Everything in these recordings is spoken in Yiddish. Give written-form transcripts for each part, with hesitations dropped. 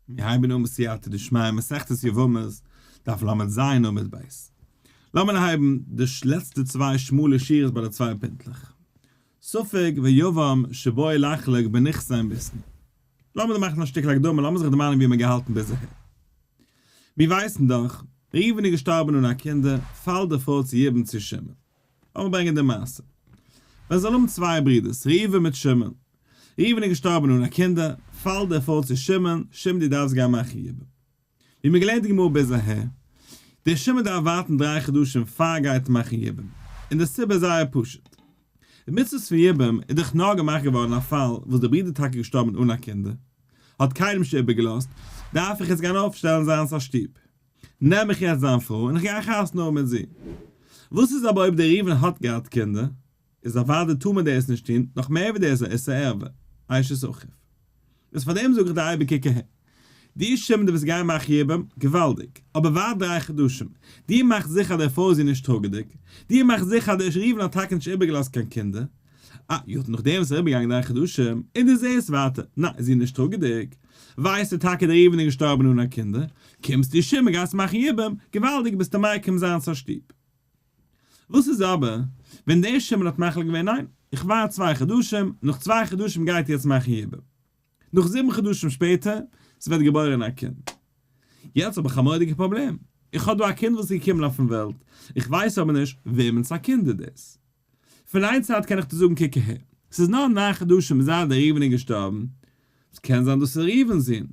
מיר הייבן אן בסייעתא דשמיא מסכת יבמות, דף לז עמוד ב'. לאמיר הייבן די לעצטע צוויי שמאלע שורות ביי די צוויי פינטלעך. ספק ויבם שבאו לחלוק בנכסי מיתנא. לאמיר דא מאכן א שטיקל הקדמה, לאמיר זיך דערמאנען ווי מיר געהאלטן ביז אהער. מיר ווייסן דאך, ראובן איז געשטארבן אן א קינדער, פאלט די פרוי צו יבום צו שמעון. לאמיר ברענגען די מעשה. ווען זאל האבן צוויי ברידערס, ראובן מיט שמעון. ראובן איז געשטארבן אן א קינדער, פאלט די פרוי צו שמעון, שמעון דו דארפסט גיין מאכן יבום. ווי מיר געלערנט די גמרא ביז אהער, דער שמעון דארף ווארטן דריי חדשים פאר ער גייט מאכן יבום, און די סיבה איז זייער פשוט. די מצוות פון יבום איז דאך נאר געמאכט געווארן אין א פאל וואס דער ברודער טאקע געשטארבן אן א קינדער, האט קיינעם נישט איבערגעלאזט, דארף איך יעצט גיין אויפשטעלן זיינס א שטוב. נעם איך יעצט זיין פרוי און איך גיי חתונה האבן מיט זי. וואס איז אבער אויב דער ראובן האט געהאט קינדער? איז אוודאי טאר מען דאס נישט טון, נאך מער ווי דאס א איסור ערווה, אשת אחיו. איז פאר דעם זאג איך דיר אייביג קוק אהער. דו שמעון דו וועסט גיין מאכן יבום, געוואלדיג. אבער ווארט דריי חדשים. דו מאך זיכער אז די פרוי איז נישט טראגעדיג. דו מאך זיכער אז דער ראובן האט טאקע נישט איבערגעלאזט קיין קינדער. אה, יו ט נאכדעם וואס איז אריבערגעגאנגען דריי חדשים, און דו זעסט ווייטער, ניין, זי איז נישט טראגעדיג. ווייסטו טאקע דער ראובן איז געשטארבן אן א קינדער. קומסטו שמעון גייסט מאכן יבום, געוואלדיג ביסטו מקים זיינס א שטוב. וואס איז אבער ווען דער שמעון האט מחליט געווען ניין, איך ווארט צוויי חדשים, נאך צוויי חדשים גייט יעצט מאכן יבום. נאך זיבן חדשים שפעטער, ס'ווערט געבוירען א קינד. יעצט האב איך א מורא'דיגע פראבלעם, איך האב דא א קינד וואס איז געקומען אויפן וועלט, איך ווייס אבער נישט וועמענס א קינד איז דאס. פון איין צד קען איך דיר זאגן קוק אהער, ס'איז נאר ניין חדשים זייט דער ראובן איז געשטארבן, ס'קען זיין דאס איז ראובן'ס זון.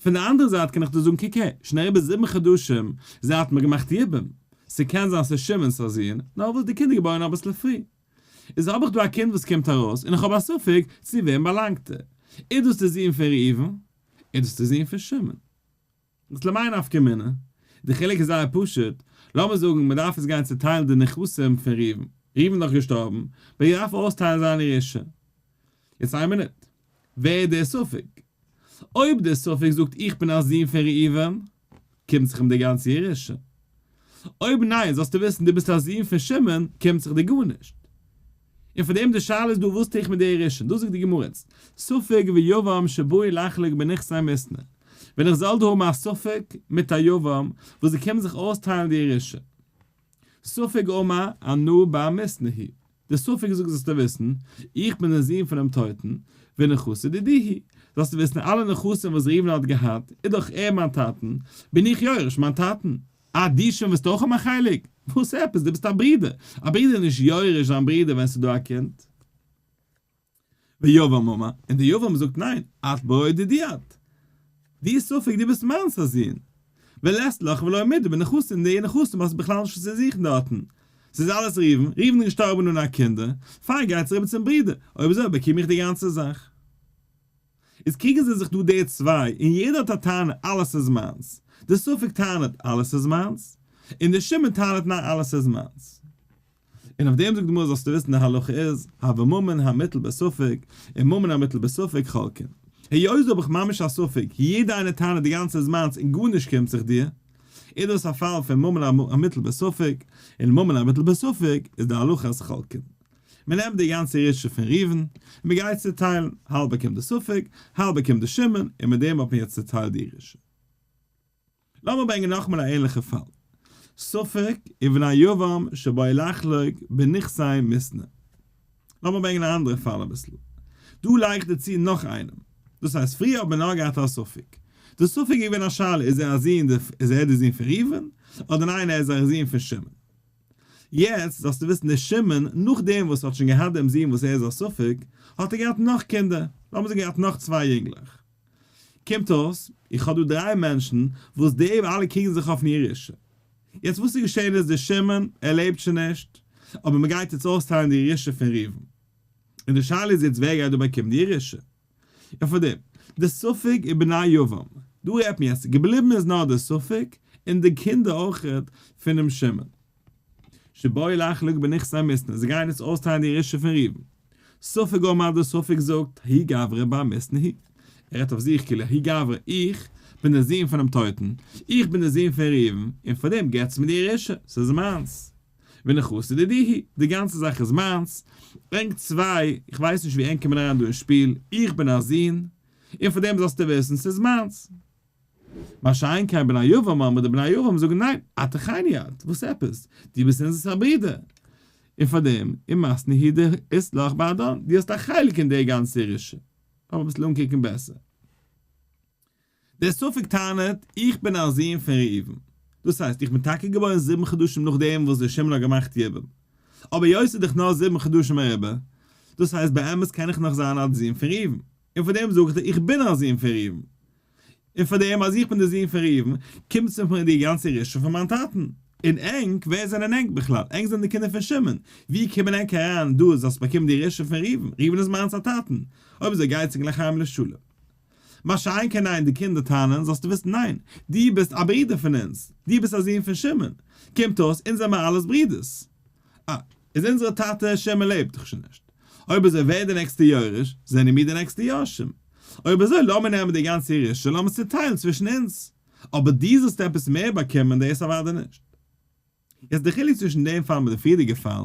פון די אנדערע זייט קען איך דיר זאגן קוק אהער, שוין אריבער זיבן חדשים זייט מ'האט געמאכט יבום, ס'קען זיין ס'איז שמעון'ס א זון, נאר וואס די קינד איז געבוירן אביסל פרי. איז האב איך דא א קינד וואס קומט ארויס און איך האב א ספק צו וועם באלאנגט ער, איז דאס די זון פון ראובן? איז דאס די זון פון שמעון? וואס למאי נפקא מינה? די חילוק איז זייער פשוט, לאמיר זאגן מען דארף יעצט גיין צוטיילן די נכסים פון ראובן, ראובן איז דאך געשטארבן, מען דארף אויסטיילן זיין ירושה. יעצט איין מינוט, ווער איז דער ספק? אויב דער ספק זאגט איך בין א זון פון ראובן, קומט זיך אים די גאנצע ירושה. אויב ניין זאלסטו וויסן דו ביסט א זון פון שמעון קומט זיך דיר גארנישט. און פאר דעם די שאלה איז דא וואס טו איך מיט די ירושה? דאס זאגט די גמרא יעצט, ספק ויבם שבאו לחלוק בנכסי מיתנא. ווען איך זאל דא האבן א ספק מיט א יבם וואס זיי קומען זיך אויסטיילן די ירושה. ספק אמר אנא בר מיתנא הוא. דער ספק זאגט זאלסטו וויסן, איך בין דער זון פונעם טויטן, ונכסי דידי הוא. זאלסטו וויסן אלע נכסים וואס ראובן האט געהאט, איז דאך ער מיין טאטן, בין איך יורש מיין טאטן. אה, דו שוין ווילסט אויך האבן א חלק? וואס עפעס, דו ביסט א ברודער. א ברודער איז נישט יורש זיין ברודער ווען ס'איז דא א קינד. ויבם אמר, און דער יבם זאגט ניין, את ברא דידי את. דו ספק דו ביסט מיינס א זון. ולית לך ולא מידי בנכסים, די נכסים האסטו בכלל נישט וואס צו זוכן דארטן. ס'איז אלעס ראובן, ראובן איז געשטארבן אן א קינדער, פיין גייטס אריבער צום ברודער, אויב אזוי באקום איך די גאנצע זאך. איז קריגן זיי זיך דא די צוויי, און יעדער האט א טענה אלעס איז מיינס. די ספק טענה'ט אלעס איז מיינס, און די שמעון טענה'ט ניין אלעס איז מיינס. און אויף דעם זאגט די גמרא זאלסטו וויסן די הלכה איז, הוי ממון המוטל בספק, און ממון המוטל בספק חולקין. היות דא האב איך ממש א ספק, יעדער איינער טענה'ט די גאנצע איז מיינס און גארנישט קומט זיך דיר, איז דאס א פאל פון ממון המוטל בספק, און ממון המוטל בספק איז די הלכה אז חולקין. מען נעמט די גאנצע ירושה פון ראובן, און מען גייט צוטיילן, האלב באקומט די ספק, האלב באקומט די שמעון, און מיט דעם האט מען יעצט צוטיילט די ירושה. לאמיר ברענגען נאכאמאל א ענליכע פאל. ספק ובני יבם שבאו לחלוק בנכסי מיתנא. לאמיר ברענגען א אנדערע פאל אביסל. דא לייג איך דערצו נאך איינעם. דאס הייסט פריער האט מען נאר געהאט א ספק. די ספק איז געווען א שאלה איז ער א זון איז ער די זון פון ראובן אדער ניין ער איז א זון פון שמעון. יעצט זאלסטו וויסן דער שמעון נאכדעם וואס האט שוין געהאט דעם זון וואס ער איז א ספק האט ער געהאט נאך קינדער. לאמיר זאגן ער האט נאך צוויי יונגלעך. קומט אויס, איך האב דא דריי מענטשן וואס די אלע קריגן זיך אויפן ירושה. יעצט וואס איז געשען איז דער שמעון, ער לעבט שוין נישט, אבער מען גייט יעצט אויסטיילן די ירושה פון ראובן. און די שאלה איז יעצט ווער גייט דא באקומען די ירושה. און פאר דעם, די ספק ובני יבם. דא רעדט מען יעצט, געבליבן איז נאר די ספק, און די קינדער אויכעט פונעם שמעון. שבאו לחלוק בנכסי מיתנא, זיי גייען יעצט אויסטיילן די ירושה פון ראובן. ספק אמר דער ספק זאגט, ההוא גברא בר מיתנא הוא. ער רעדט אויף זיך כאילו, ההוא גברא, איך בין דער זון פונעם טויטן, איך בין דער זון פון ראובן, און פאר דעם געטס מיר די ירושה, ס'איז מיינס. ונכסי דידי הוא, די גאנצע זאך איז מיינס. ענק צוויי, איך ווייס נישט ווי ענק קומען אריין דא אין שפיל, איך בין א זון. און פאר דעם זאלסטו וויסן ס'איז מיינס. מה שאין כן בני יבם אמרו, די בני יבם זאגן ניין, את אחינו את, וואס עפעס? דו ביסט אונזערס א ברודער, און פאר דעם ומתנא הוא דאית לך בהדן, דו האסט א חלק אין די גאנצע ירושה. לאמיר אביסל אנקוקן בעסער. דער ספק טענה'ט, איך בין א זון פון ראובן. דאס הייסט, איך בין טאקע געבוירן זיבן חדשים נאכדעם וואס דער שמעון האט געמאכט יבום. אבער היות ס'איז דאך נאר זיבן חדשים אריבער, דאס הייסט באמת קען איך נאך זיין א זון פון ראובן. און פאר דעם זאג איך דיר, איך בין א זון פון ראובן. און פאר דעם אז איך בין דער זון פון ראובן, קומט זיך מיר די גאנצע ירושה פון מיין טאטן. און ענק, ווער זענען ענק בכלל? ענק זענען די קינדער פון שמעון. ווי קומען ענק אריין דא זאלסט באקומען די ירושה פון ראובן? ראובן איז מיינס א טאטן. אויב אזוי גייטס ענק לחיים לשלום. מה שאין כן ניין, די קינדער טענה'ן, זאלסטו וויסן ניין, דו ביסט א ברודער פון אונז, דו ביסט א זון פון שמעון, קומט אויס אונז זעמער אלעס ברודערס. אה, איז אונזערע טאטע שמעון לעבט דאך שוין נישט. אויב אזוי ווער איז די נעקסטע יורש? זענען מיר די נעקסטע יורשים. אויב אזוי לאמיר נעמען די גאנצע ירושה און לאמיר עס צוטיילן צווישן אונז. אבער דו זאלסט עפעס מער באקומען דאס אוודאי נישט. יעצט די חילוק צווישן דעם פאל מיט די פריערדיגע פאל,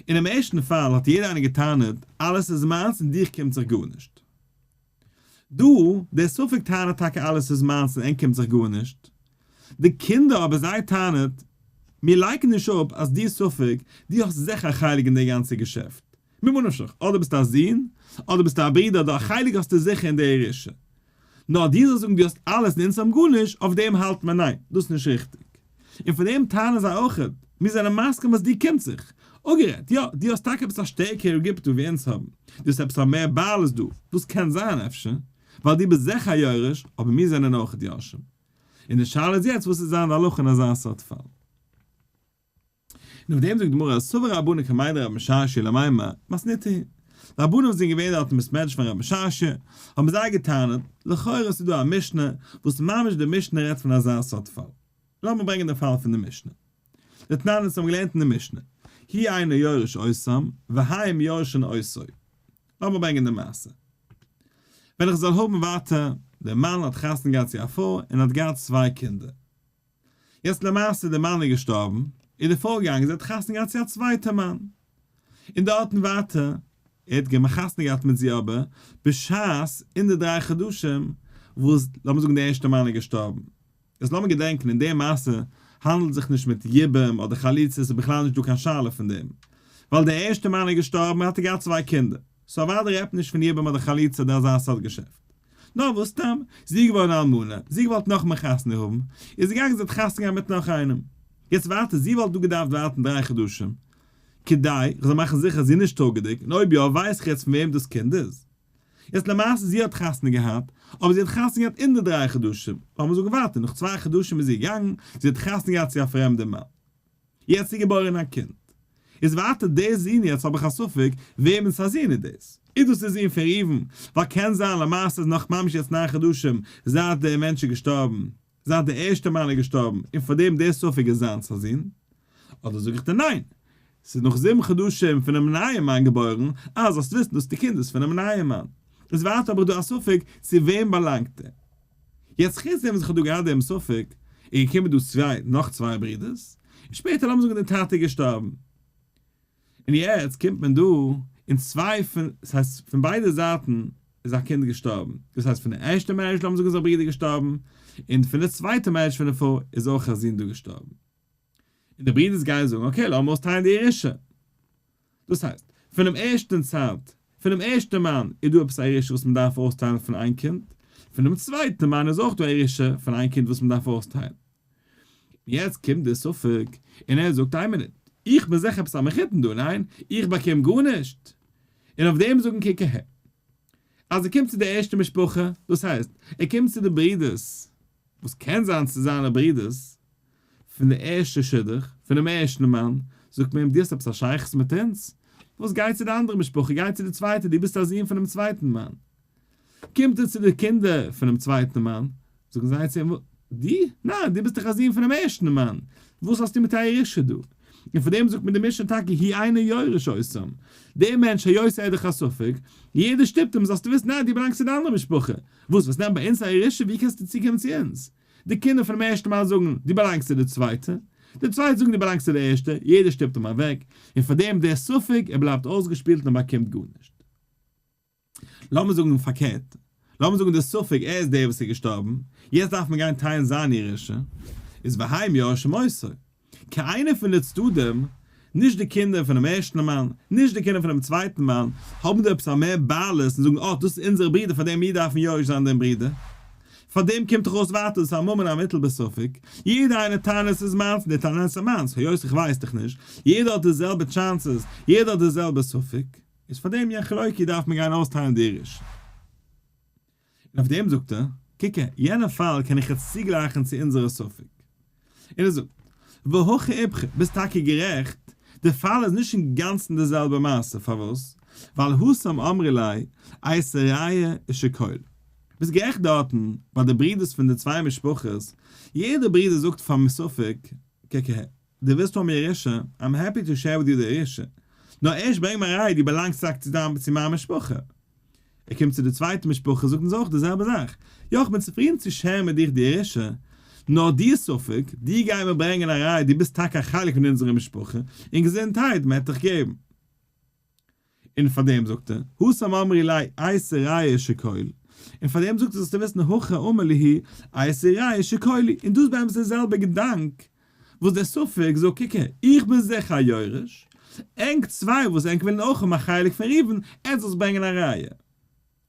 אינעם ערשטן פאל האט יעדער איינער געטענה'ט אלעס איז מיינס און דיך קומט זיך גארנישט. דא, דער ספק טענה'ט טאקע אלעס איז מיינס און ענק קומט זיך גארנישט. די קינדער אבער זיי טענה'ט, מיר לייקן נישט אפ אז דו ספק, דו האסט זיכער א חלק אין די גאנצע געשעפט. ממה נפשך, אדער ביסטו א זון, אדער ביסטו א ברודער אדער א חלק האסטו זיכער אין די ירושה. נאר דו זאלסט זאגן דו האסט אלעס און אונז האבן גארנישט, אויף דעם האלט מען ניין, דאס איז נישט ריכטיג. און פון דעם טענה'ן זיי אויכעט, מיר זענען מסכים אז דיר קומט זיך. אפגערעדט, יא, דו האסט טאקע עפעס א שטערקערע גיפט דא ווי אונז האבן, דו האסט עפעס א מער בעלות דא, דאס קען זיין אפשר, ווייל דו ביסט זיכער א יורש, אבער מיר זענען אויכעט יורשים. און די שאלה איז יעצט וואס איז זיין די הלכה אין אזא סארט פאל. און אויף דעם זאגט די גמרא, סבר רבנן כמאי דרב משרשיא למימר, מתניתא היא. די רבנים וואס זענען געווען דארט אין בית מדרש פון רב משרשיא, האבן זיי געטענה'ט, לכאורה עס איז דא א משנה, וואס ממש די משנה רעדט פון אזא סארט פאל. לאמיר ברענגען די פאל פון די משנה. דתנן אונז האבן געלערנט אין די משנה, הוא אינו יורש אותם, והם יורשין אותו. לאמיר ברענגען די מעשה. ווען איך זאל האבן ווייטער, דער מאן האט חתונה געהאט צו א פרוי און האט געהאט צוויי קינדער. יעצט למעשה די מאן איז געשטארבן, איז די פרוי געגאנגען זי האט חתונה געהאט צו א צווייטע מאן, און דארטן ווייטער, ער האט געמאכט חתונה געהאט מיט זי אבער בשעת אין די דריי חדשים וואס לאמיר זאגן די ערשטע מאן איז געשטארבן, איז לאמיר געדענקן אין די מעשה האנדלט זיך נישט מיט יבום אדער חליצה ס'איז בכלל נישט דא קיין שאלה פון דעם, ווייל די ערשטע מאן איז געשטארבן האט ער געהאט צוויי קינדער, סאו אוודאי רעדט מען נישט פון יבום אדער חליצה אדער אזא סארט געשעפט. נאר וואס סתם, זי איז געווארן א אלמנה, זי געוואלט נאכאמאל חתונה האבן, איז זי געגאנגען זי האט חתונה געהאט מיט נאך איינעם. יעצט ווייטער, זי וואלט דא געדארפט ווארטן דריי חדשים, כדי איך זאל מאכן זיכער אז זי איז נישט טראגעדיג, און אויב יא ווייס איך יעצט פון וועם דאס קינד איז. יעצט למעשה זי האט חתונה געהאט, אבער זי האט חתונה געהאט אין די דריי חדשים, לאמיר זאגן ווייטער, נאך צוויי חדשים איז זי געגאנגען, זי האט חתונה געהאט צו א פרעמדע מאן. יעצט איז געבוירען א קינד. איז ווייטער דער זון יעצט האב איך א ספק וועמענס א זון איז דאס. איז דאס די זון פון ראובן? ווייל קען זיין למעשה איז נאך ממש יעצט ניין חדשים זייט דער מענטש איז געשטארבן, זייט דער ערשטער מאן איז געשטארבן, און פארדעם דער ספק איז זיינס א זון. אדער זאג איך דיר ניין, ס'איז נאך זיבן חדשים פונעם נייעם מאן געבוירן, אה זאלסט וויסן דאס די קינד איז פונעם נייעם מאן. איז ווייטער האב איך דא א ספק צו וועם באלאנגט ער. יעצט חוץ דעם וואס איך האב דא געהאט דעם ספק, איז געקומען דא צוויי נאך צוויי ברודערס, און שפעטער לאמיר זאגן דער טאטע איז געשטארבן, און יעצט קומט מען דא און צוויי פון, ס'הייסט פון ביידע זייטן איז א קינד געשטארבן, דאס הייסט פון די ערשטע marriage לאמיר זאגן איז א ברודער געשטארבן, און פון די צווייטע marriage פון די פרוי איז אויך א זון דא געשטארבן. און די ברודערס גייען זאגן okay לאמיר אויסטיילן די ירושה. דאס הייסט, פונעם ערשטן צד, פונעם ערשטן מאן איז דא עפעס א ירושה וואס מען דארף אויסטיילן פון איין קינד, פונעם צווייטן מאן איז אויך דא א ירושה פון איין קינד וואס מען דארף אויסטיילן. יעצט קומט דער ספק און ער זאגט איין מינוט, איך בין זיכער עפעס א מחותן דא, ניין? איך באקום גארנישט! און אויף דעם זאגן קוק אהער, אז ער קומט צו די ערשטע משפחה, דאס הייסט, ער קומט צו די ברודערס, וואס קען זיין צו זיינע ברודערס, פון די ערשטע שידוך, פונעם ערשטן מאן, זאגט מען אים, דו האסט עפעס א שייכות מיט אונז? וואס גיי צו די אנדערע משפחה, גיי צו די צווייטע, דו ביסט א זון פונעם צווייטן מאן. קומט ער צו די קינדער פונעם צווייטן מאן, זאגן זיי צו אים, דו? ניין, דו ביסט דאך א זון פונעם ערשטן מאן, וואס האסטו מיט א ירושה דא? און פאר דעם זאגט מען די משנה טאקע הוא אינו יורש אותם, דער מענטש היות ער איז דאך א ספק, יעדער שטופט אים, זאלסטו וויסן, ניין, דו באלאנגסט צו די אנדערע משפחה, וואס, וועסט נעמען ביי אונז א ירושה, ווי קענסטו צוקומען צו אונז? די קינדער פונעם ערשטן מאן זאגן, דו באלאנגסט צו די צווייטע, די צווייטע זאגן, דו באלאנגסט צו די ערשטע, יעדער שטופט אים אוועק, און פאר דעם דער ספק, ער בלייבט אויסגעשפילט און באקומט גארנישט. לאמיר זאגן פארקערט, לאמיר זאגן די ספק ער איז דער וואס איז געשטארבן, יעצט דארף מען גיין טיילן זיין ירושה, איז והם יורשים אותו. קיין איינער פון די צדדים, נישט די קינדער פונעם ערשטן מאן, נישט די קינדער פונעם צווייטן מאן, האבן דא עפעס א מער בעלות און זאגן אה, דאס איז אונזערע ברידער פאר דעם מיר דארפן יורש זיין דעם ברודער. פאר דעם קומט דאך אויס ווייטער דאס איז א ממון המוטל בספק, יעדער איינער טענה'ט ס'איז מיינס און דער טענה'ט ס'איז מיינס, היות איך ווייס דאך נישט, יעדער האט די זעלבע chances, יעדער האט די זעלבע ספק, איז פאר דעם יחלוקו דארף מען גיין אויסטיילן די ירושה. און אויף דעם זאגט ער, קוק הער, יענע פאל קען איך יעצט צוגלייכן צו אונזערע ספק. און ער זאגט, והכי איפכא, ביסט טאקע גערעכט, די פאל איז נישט אינגאנצן די זעלבע מעשה, פארוואס? ווייל התם אמרי ליה, אייתי ראיה ושקול. ביסט גערעכט דארטן, ביי די ברידערס פון די צוויי משפחות, יעדער ברודער זאגט פארן ספק, קוק הער, דו ווילסט האבן ירושה, I'm happy to share with you די ירושה, נאר ערשט ברענג מיר א ראיה דו באלאנגסט טאקע צו דיין צו מיין משפחה. ער קומט צו די צווייטע משפחה זאגט אונז אויך די זעלבע זאך, יא איך בין צופרידן צו share ן מיט דיך די ירושה, נאר דיר ספק, דו גיי מיר ברענגען א ראיה דו ביסט טאקע א חלק פון אונזערע משפחה, און געזונטהייט מען העט דיך געבן. און פאר דעם זאגט ער, התם אמרי ליה אייתי ראיה ושקול, און פאר דעם זאגט ער זאלסטו וויסן הכא אמר להו אייתי ראיה ושקולו, און דאס איז באמת די זעלבע געדאנק וואס דער ספק זאגט, קוק הער, איך בין זיכער א יורש, ענק צוויי וואס ענק ווילן אויך האבן א חלק פון ראובן, עטס זאלסט ברענגען א ראיה.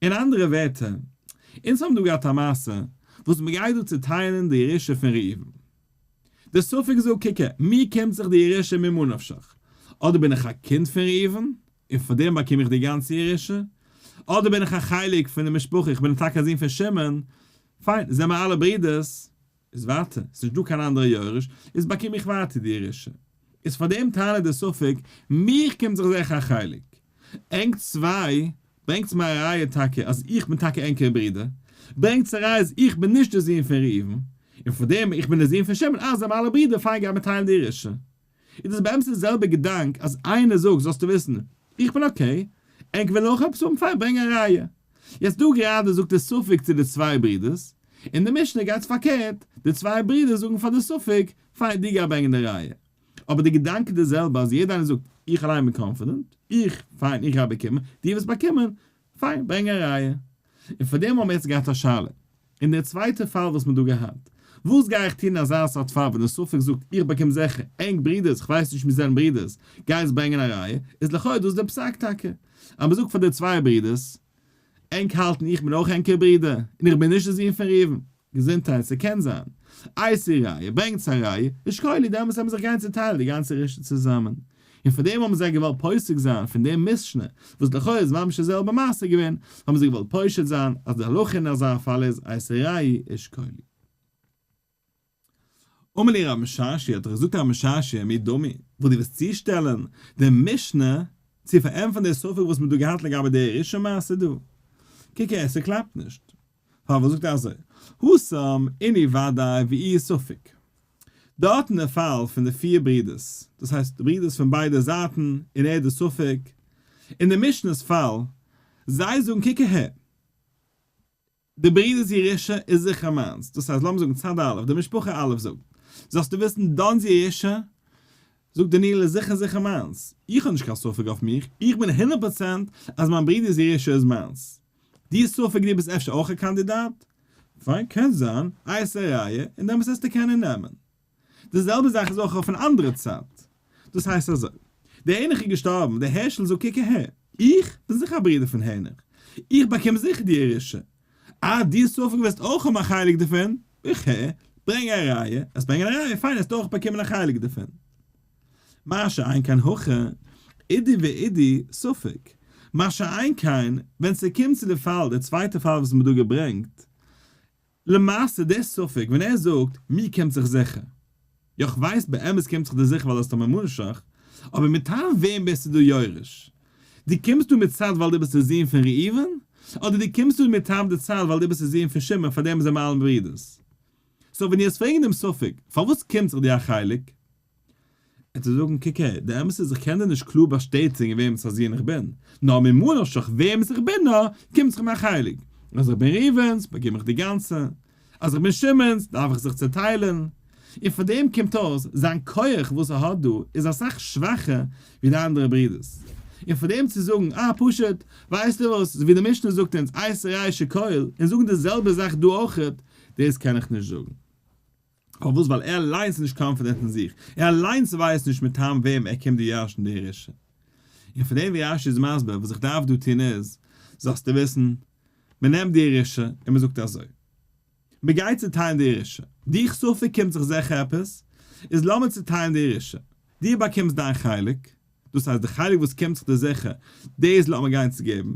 אין אנדערע ווערטער, אונז האבן דא געהאט א מעשה וואס מ'גייט דא צוטיילן די ירושה פון ראובן. דער ספק זאגט, קוק הער, מיר קומט זיך די ירושה ממה נפשך, אדער בין איך א קינד פון ראובן, און פאר דעם באקום איך די גאנצע ירושה, אדער בין איך א חלק פון די משפחה, איך בין טאקע א זון פון שמעון, פיין, זעמער אלע ברידערס, איז ווייטער, ס'נישט דא קיין אנדערע יורש, איז באקום איך ווייטער די ירושה. איז פאר דעם טענה'ט דער ספק, מיך קומט זיך זעכער א חלק. ענק צוויי, ברענגטס מיר א ראיה טאקע אז איך בין טאקע ענקער ברודער, ברענגטס א ראיה אז איך בין נישט דער זון פון ראובן, און פאר דעם איך בין דער זון פון שמעון, אה זעמער אלע ברידער, פיין גיימער טיילן די ירושה. איז דאס באמת די זעלבע געדאנק אז איינער זאגט זאלסטו וויסן איך בין okay, ענק ווילן אויך עפעס האבן פיין ברענג א ראיה. יעצט דא גראדע זאגט די ספק צו די צוויי ברידערס, אין די משנה גייטס פארקערט, די צוויי ברידערס זאגן פאר די ספק פיין דו גיי ברענגען די ראיה. אבער די געדאנק איז די זעלבע אז יעדער איינער זאגט איך אליין בין confident, איך, פיין איך גיי באקומען, דו וועסט באקומען, פיין ברענג א ראיה. און פאר דעם האבן מיר יעצט געהאט א שאלה. אין דער צווייטער פאל וואס מ'האט דא געהאט. וואס גיי איך טון אין אזא סארט פאל ווען דער ספק זאגט איך באקום זיכער, ענק ברידערס, כ'ווייס נישט מיר זענען ברידערס, גייטס ברענגען א ראיה, איז לכאו' דאס דער פסק טאקע. אז מ'זאגט פאר די צוויי ברידערס, ענק האלטן איך בין אויך ענקער ברודער, און איך בין נישט די זון פון ראובן. געזונטהייט, ס'קען זיין. אייתי ראיה, ברענגטס א ראיה, ושקולו, דעמאלטס וועלן מיר זיך גיין צוטיילן די גאנצע ירושה צוזאמען. און פאר דעם האבן זיי געוואלט פוסק זיין פון דעם משנה, וואס לכאו' איז ממש די זעלבע מעשה געווען, האבן זיי געוואלט פושט זיין אז די הלכה אין אזא פאל איז אייתי ראיה ושקולו. אמר ליה רב משרשיא, האט ער געזאגט רב משרשיא, מי דמי, וואס דו ווילסט צושטעלן די משנה צו פארענטפערן די ספק וואס מ'האט דא געהאט לגבי די ירושה מעשה דא. קוק אהער, ס'קלאפט נישט. פארוואס זאגט ער אזוי? התם אינהו ודאי ואיהו ספק. דארט אין די פאל פון די פיר ברידערס, דאס הייסט די ברידערס פון ביידע זייטן און ער די ספק, אין די משנה'ס פאל, זיי זאגן קוק אהער, די ברידער'ס ירושה איז זיכער מיינס, דאס הייסט לאמיר זאגן צד א', די משפחה א' זאגט, זאלסטו וויסן דן'ס ירושה, זאגט דניאל איז זיכער זיכער מיינס, איך האב נישט קיין ספק אויף מיך, איך בין הונדערט פראצענט אז מיין ברידער'ס ירושה איז מיינס. דו ספק דו ביסט אפשר אויך א קאנדידאט? פיין קען זיין, אייתי ראיה, און דעמאלטס וועסטו קענען נעמען. די זעלבע זאך איז אויך אויפן אנדערע צד. דאס הייסט אזוי, דער העניך איז געשטארבן, דער הערשל זאגט קוק אהער, איך בין זיכער א ברודער פון העניך, איך באקום זיכער די ירושה. אה, דו ספק וועסט אויך האבן א חלק דערפון, איך הער, ברענג א ראיה, עסט ברענגען א ראיה, פיין עסט אויך באקומען א חלק דערפון. מה שאין כן הכא, אידי ואידי ספק. מה שאין כן, ווען ס'קומט צו די פאל, די צווייטע פאל וואס מ'האט דא געברענגט, למעשה דער ספק ווען ער זאגט מיר קומט זיך זיכער, יא כ'ווייס באמת קומט זיך דיר זיכער ווייל האסט א ממה נפשך, אבער מטעם וועם ביסטו דא יורש? דו קומסט דא מצד ווייל דו ביסט די זון פון ראובן? אדער דו קומסט דא מטעם די צד ווייל דו ביסט די זון פון שמעון פארדעם זעמער אלע ברידערס? so ווען דו וועסט פרעגן דעם ספק פארוואס קומט זיך דיר א חלק? ער וועט זאגן, קוק הער, די אמת איז איך קען דיר נישט קלאר באשטעטיגן וועמענס א זון איך בין, נאר ממה נפשך וועמענס איך בין נאר, קומט זיך מיר א חלק. אז איך בין ראובן'ס, באקום איך די גאנצע. אז איך בין שמעון'ס, דארף איך זיך צעטיילן. און פאר דעם קומט אויס, זיין כח וואס ער האט דא איז אסאך שוואכער ווי די אנדערע ברידערס. און פאר דעם צו זאגן, אה פשוט, ווייסטו וואס, אזוי ווי די משנה זאגט אונז, אייתי ראיה שכל, און זאגן די זעלבע זאך דא אויכעט, דאס קען איך נישט זאגן. פארוואס? ווייל ער אליינס איז נישט confident אין זיך, ער אליינס ווייסט נישט מטעם וועם ער קומט די ירש'ן די ירושה. און פון דעם ווי רש"י איז מסביר וואס איך דארף דא טון איז, זאלסטו וויסן, מען נעמט די ירושה און מען זאגט אזוי, מען גייט צוטיילן די ירושה, דיך ספק קומט זיך זיכער עפעס, איז לאמיר צוטיילן די ירושה, דו באקומסט דיין חלק, דאס הייסט די חלק וואס קומט זיך דיר זיכער, דאס לאמיר גיין צו געבן,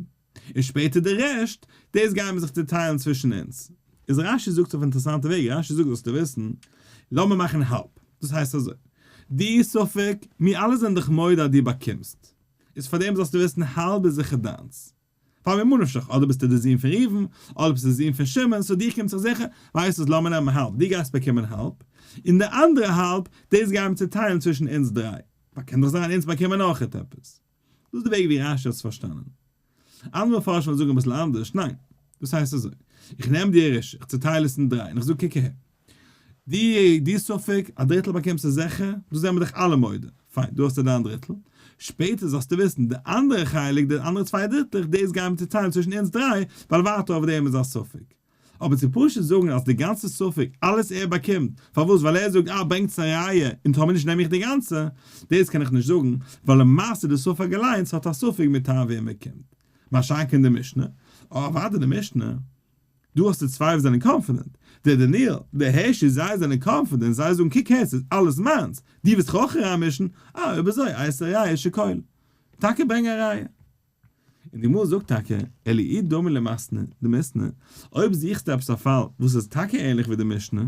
און שפעטער די רעשט, דאס גייען מיר זיך צוטיילן צווישן אונז. איז רש"י זאגט אויף אינטערעסאנטע וועג, רש"י זאגט זאלסטו וויסן, לאמיר מאכן האלב, דאס הייסט אזוי, דו ספק, מיר אלע זענען דאך מודה אז דו באקומסט, איז פארדעם זאלסטו וויסן האלב איז זיכער דיינס. פאר ממה נפשך, אדער ביסטו די זון פון ראובן, אדער ביסטו די זון פון שמעון, so דיר קומט זיך זיכער, ווייסט וואס לאמיר נעמען האלב, דו גייסט באקומען האלב, און די אנדערע האלב, דאס גייען מיר צוטיילן צווישן אונז דריי, ווייל קען דאך זיין אונז באקומען אויכעט עפעס. דאס איז די וועג ווי רש"י האט עס פארשטאנען. אנדערע מפרשים וועלן זאגן אביסל אנדערש, ניין, דאס הייסט אזוי, איך נעם די ירושה, איך צוטייל עס אין דריי, און איך זאג קוק אהער, די די ספק, א דריטל באקומסטו זיכער, דאס זענען מיר דאך אלע מודה, פיין, דא האסטו דיין דריטל, שפעטער זאלסטו וויסן, די אנדערע חלק, די אנדערע צוויי דריטלעך, דאס גייען מיר צוטיילן צווישן אונז דריי, ווייל ווייטער אויף דעם איז א ספק. אבער צו פשוט זאגן אז די גאנצע ספק, אלעס ער באקומט, פארוואס? ווייל ער זאגט אה ברענגטס א ראיה, און טאמער נישט נעם איך די גאנצע, דאס קען איך נישט זאגן, ווייל למעשה די ספק אליינס האט א ספק מטעם וועם ער קומט. מה שאין כן די משנה, אה אוודאי די משנה. דא האסטו צוויי וואס זענען confident, דער דניאל, דער הערשי זיי זענען confident, זיי זאגן קוק הער ס'איז אלעס מיינס, דו וועסט זיך אויך אריינמישן, אה אויב אזוי אייתי ראיה שכל, טאקע ברענג א ראיה. און די גמרא זאגט טאקע, אלא אי דמי למתנ דמיתנא, אויב זוכסטו עפעס א פאל וואס איז טאקע ענליך ווי די משנה,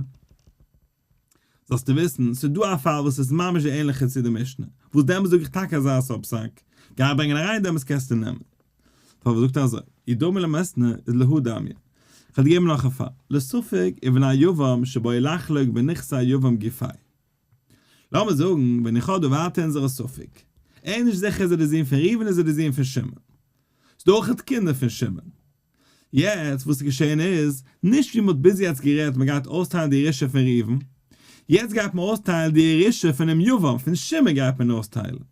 זאלסטו וויסן, ס'איז דא א פאל וואס איז ממש די ענליכע צו די משנה, וואס דעמאלס זאג איך טאקע אזא סארט פסק, גיי ברענגען א ראיה דעמאלס קענסטו נעמען. פארוואס זאגט ער אזוי? אי דמי למתנא איז להא דמיא. כ'וועל דיר געבן נאך א פאל, לספק ובני יבם שבאו לחלוק בנכסי יבם גופיה. לאמיר זאגן ווען איך האב דא ווייטער אונזערע ספק, ער איז נישט זיכער איז ער די זון פון ראובן איז ער די זון פון שמעון. ס'דא אויכעט קינדער פון שמעון. יעצט וואס איז געשען איז, נישט ווי מ'האט ביז יעצט גערעדט מ'גייט אויסטיילן די ירושה פון ראובן, יעצט גייט מען אויסטיילן די ירושה פונעם יבם, פון שמעון גייט מען אויסטיילן.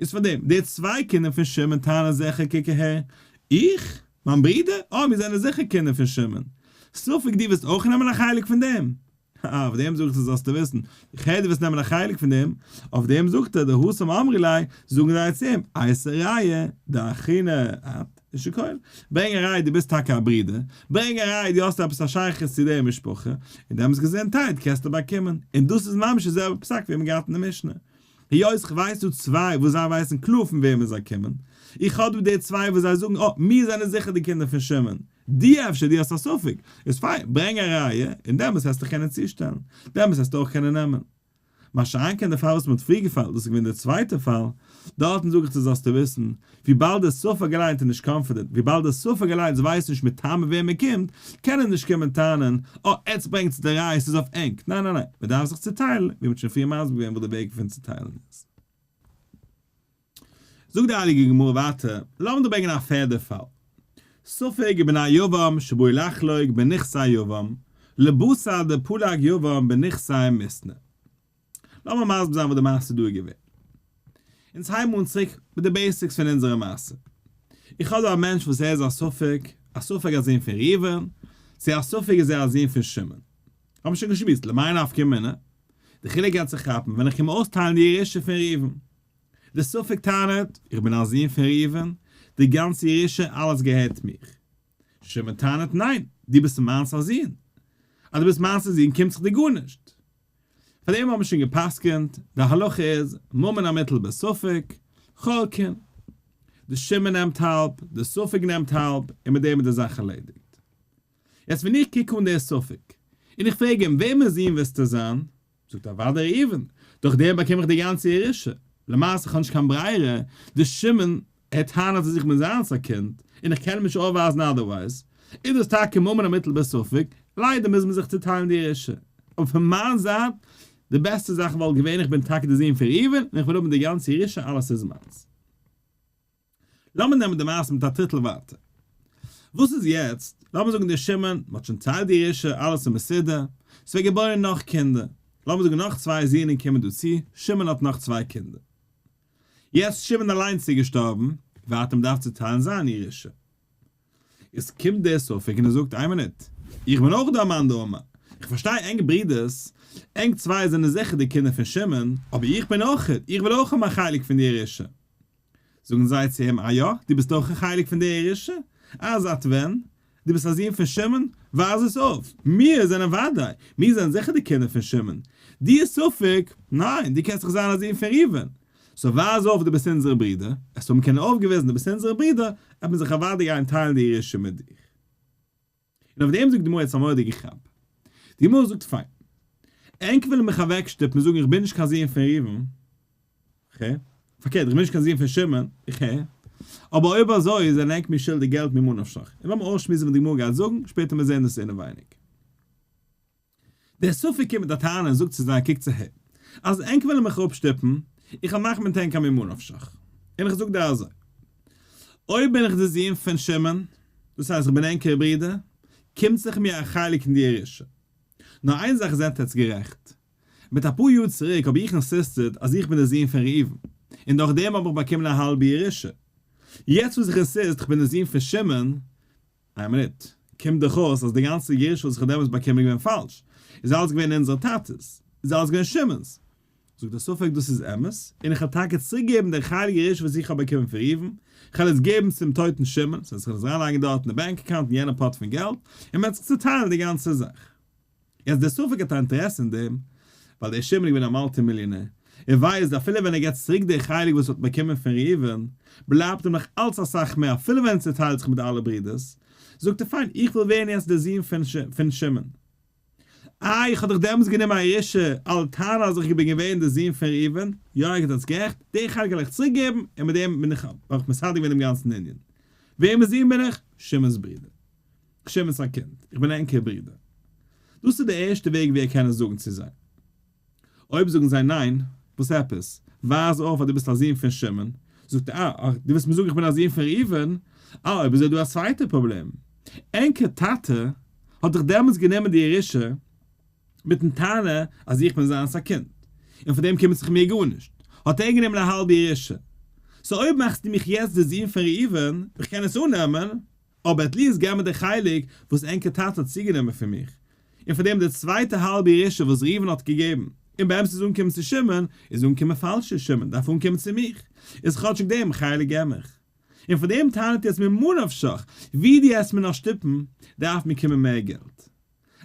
איז פאר דעם, די צוויי קינדער פון שמעון טענה'ן זיכער קוק אהער, איך? מיין ברודער? אה מיר זענען זיכער קינדער פון שמעון. ספק דו וועסט אויך נעמען א חלק פון דעם? אה, אויף דעם זאגט ער זאלסטו וויסן, איך הער דו וועסט נעמען א חלק פון דעם, אויף דעם זאגט ער, דהתם אמרי ליה, זאגן זיי צו אים, אייתי ראיה, דאחינא את, ושכל, ברענג א ראיה דו ביסט טאקע א ברודער, ברענג א ראיה דו האסט עפעס א שייכות צו די משפחה, און דעמאלטס געזונטהייט קענסטו באקומען, און דאס איז ממש די זעלבע פסק ווי מ'האט געהאט אין די משנה. היות כ'ווייס דא צוויי וואס זיי ווייסן קלאר פון וועמען זיי קומען, איך האב דא די צוויי וואס זיי זאגן אה, מיר זענען זיכער די קינדער פון שמעון, דו אפשר דו האסט א ספק, איז פיין, ברענג א ראיה, און דעמאלס העסטו קענען צושטעלן, דעמאלס העסטו אויך קענען נעמען. מה שאין כן די פאל וואס מ'האט פריער געפיילט, דאס איז געווען דער צווייטער פאל, דארטן זאג איך דיר זאלסטו וויסן, וויבאלד דער ספק אליינס איז נישט confident, וויבאלד דער ספק אליינס ווייסט נישט מטעם וועם ער קומט, קען ער נישט קומען טענה'ן, אה, עטס ברענגטס די ראיה, ס'איז אויף ענק. ניין ניין ניין, מ'דארף זיך צוטיילן, ווי מ'האט שוין פריער מסביר געווען וואס די וועג פון צוטיילן איז. זאגט די הייליגע גמרא ווייטער, לאמיר דא ברענגען א פערדע פאל, ספק ובני יבם שבאו לחלוק בנכסי יבם, לבתר דפלג יבם בנכסי מיתנא. לאמיר מסביר זיין וואס די מעשה דא איז געווען. אונז הייבן אן צוריק מיט די basics פון אונזערע מעשה. איך האב דא א מענטש וואס ער איז א ספק, א ספק א זון פון ראובן, צו א ספק איז ער א זון פון שמעון. האבן שוין געשמועסט, למאי נפקא מינה? די חילוק גייט זיך כאפן ווען איך קום אויסטיילן די ירושה פון ראובן. די ספק טענה'ט, איך בין א זון פון ראובן, די גאנצע ירושה אלעס געהערט מיך. שמעון טענה'ט, ניין, דו ביסט מיינס א זון. אז דו ביסט מיינס א זון קומט זיך דיר גארנישט. פאר דעם האבן מיר שוין גע'פסק'ענט, די הלכה איז, ממון המוטל בספק, חולקין. די שמעון נעמט האלב, די ספק נעמט האלב, און מיט דעם איז די זאך ערלעדיגט. יעצט ווען איך קוק אן דער ספק, און איך פרעג אים, וועמענס זון ווילסטו זיין? זאגט ער, אוודאי ראובן, דורך דעם באקום איך די גאנצע ירושה. למעשה איך האב נישט קיין ברירה, דער שמעון, ער טענה'ט אז איך בין זיינס א קינד, און איך קען אים נישט אויפווייזן otherwise, איז דאס טאקע ממון המוטל בספק, ליידער מוז מען זיך צוטיילן די ירושה. אבער פון מיין זייט, די בעסטע זאך וואלט געווען איך בין טאקע די זון פון ראובן, און איך וויל האבן די גאנצע ירושה אלעס איז מיינס. לאמיר נעמען די מעשה מיט א טריטל ווייטער. וואס איז יעצט, לאמיר זאגן דער שמעון, מ'האט שוין צעטיילט די ירושה, אלעס איז מסודר, ס'ווערט געבוירן נאך קינדער, לאמיר זאגן נאך צוויי זוהנען קומען דא צו, שמעון האט נאך צוויי קינדער. יעצט שמעון אליינס איז געשטארבן, ווייטער מ'דארף צוטיילן זיין ירושה. עס קומט דער ספק און ער זאגט, איין מינוט, איך בין אויך דער מאן דאמר, איך פארשטיי ענק ברידערס, ענק צוויי זענען זיכער די קינדער פון שמעון, אבער איך בין אויך, איך וויל אויך האבן א חלק פון די ירושה. זאגן זיי צו אים, אה יא? דו ביסט אויך א חלק פון די ירושה? אה זייט ווען? דו ביסט א זון פון שמעון? ווייז עס אויף! מיר זענען וודאי, מיר זענען זיכער די קינדער פון שמעון. דו ספק? ניין, דו קענסט דאך זיין א זון פון ראובן. so ווייז אויף דו ביסט אונזערע ברידער, עס האבן קינדער אויפגעוויזן דו ביסט אונזערע ברידער, וועט מען זיך אוודאי גיין טיילן די ירושה מיט דיך. און אויף דעם זאגט די גמרא יעצט א מורא'דיגע כאפ. די גמרא זאגט פיין, ענק ווילן מיך אוועקשטופן און זאגן איך בין נישט קיין זון פון ראובן, איך הער, פארקערט איך בין נישט קיין זון פון שמעון, איך הער, אבער אויב אזוי זענען ענק מיר שולדיג געלט ממה נפשך. און לאמיר אויסשמועסן וואס די גמרא גייט זאגן, שפעטער מיר זעהן דאס אינעווייניג. דער ספק קומט מיט א טענה און זאגט צו זיי, קוקטס אהער, אז ענק ווילן מיך אפשטופן, איך וועל מאכן מיט ענק א ממה נפשך. און איך זאג דיר אזוי, אויב בין איך דער זון פון שמעון, דאס הייסט איך בין ענקער ברודער, קומט זיך מיר א חלק אין די ירושה. נאר איין זאך זענט עטץ גערעכט, מיט אפאר יאר צוריק האב איך insisted אז איך בין דער זון פון ראובן, און דורך דעם האב איך באקומען א האלבע ירושה. יעצט וואס איך insist איך בין דער זון פון שמעון, איין מינוט, קומט דאך אויס אז די גאנצע ירושה וואס איך האב דעמאלטס באקומען איז געווען פאלש, איז אלעס געווען אונזערע טאטעס, איז אלעס געווען שמעון'ס. זאגט דער ספק דאס איז אמת, און איך וועל טאקע צוריק געבן די חלק ירושה וואס איך האב באקומען פון ראובן, איך וועל עס געבן צום טויטן שמעון, ס'הייסט איך וועל עס אריינלייגן דארט אין די bank account אין יענע pot פון געלט, און מען וועט זיך צוטיילן די גאנצע זאך. יעצט דער ספק האט א אינטערעסע אין דעם, ווייל דער שמעון איז געווען א multi מיליאנער, ער ווייסט אפילו ווען ער געבט צוריק די חלק וואס ער האט באקומען פון ראובן, בלייבט אים נאך אלץ אסאך מער אפילו ווען ער צוטיילט זיך מיט אלע ברודערס, זאגט ער פיין איך וויל ווערן יעצט דער זון פון שמעון. איי איך האב דאך דעמאלטס גענומען א ירושה על טענה אז איך בין געווען דער זון פון ראובן, יא איר זענט גערעכט, די חלק וועל איך צוריק געבן און מיט דעם בין איך אויך מסדר געווען דעם גאנצן ענין. וועמענס זון בין איך? שמעון'ס ברודער. שמעון'ס א קינד, איך בין ענקער ברודער. דאס איז די ערשטע וועג ווי ער קען עס זאגן צו זיי. אויב זאגן זיי ניין, וואס עפעס? ווייז אויף אז דו ביסט א זון פון שמעון. זאגט ער, אה, דו ווילסט מיר זאגן איך בין א זון פון ראובן? אה, אויב אזוי איז דא א צווייטע פראבלעם. ענקער טאטע האט דאך דעמאלטס גענומען די ירושה מיטן טענה אז איך בין זיינס א קינד, און פון דעם קומט זיך מיר גארנישט, האט ער גענומען א האלבע ירושה. so אויב מאכסטו מיך יעצט די זון פון ראובן, איך קען עס אננעמען, אבער at least געב מיר די חלק וואס ענקער טאטע האט צוגענומען פון מיך, און פון דעם די צווייטע האלבע ירושה וואס ראובן האט געגעבן, און באמת איז אנגעקומען צו שמעון, איז אנגעקומען פאלש צו שמעון, דארף אנקומען צו מיך, איז כאטשיג דעם חלק געב מיך. און פון דעם טענה'ט יעצט ממה נפשך, ווי דו עסט מיר נאך שטופן, דארף מיר קומען מער געלט.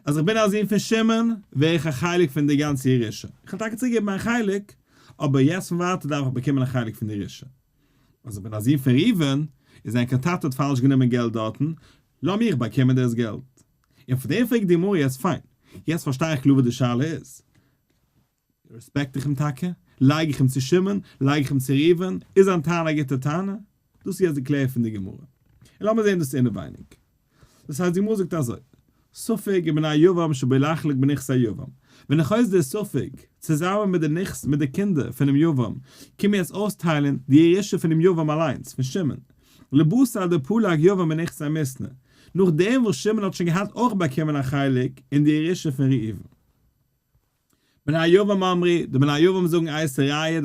אז איך בין א זון פון שמעון, ווער איך א חלק פון די גאנצע ירושה. איך וועל טאקע צוריקגעבן מיין חלק, אבער יעצט פון ווייטער דארף איך באקומען א חלק פון די ירושה. אז איך בין א זון פון ראובן, איז ענקער טאטע האט פאלש גענומען געלט דארטן, לאמיך באקומען דאס געלט. און פון דעם פרעגט די גמרא יעצט פיין, יעצט פארשטיי איך קלאר וואס די שאלה איז. respect איך אים טאקע? לייג איך אים צו שמעון? לייג איך אים צו ראובן? איז זיין טענה א גוטע טענה? דאס איז יעצט די קלער פון די גמרא. און לאמיר זען דאס אינעווייניג. דאס הייסט די גמרא זאגט אזוי, ספק ובני יבם שבאו לחלוק בנכסי יבם. ווען איך אויס דער ספק, צוזאמען מיט די נכס מיט די קינדער פונעם יבם, קומען יעצט אויסטיילען די ירושה פונעם יבם אליינס, פון שמעון. לבתר דפלג יבם בנכסי מיתנא. נאכדעם וואס שמעון האט שוין געהאט אויך באקומען א חלק אין די ירושה פון ראובן. בני יבם אמרי, די בני יבם זאגן אייתי ראיה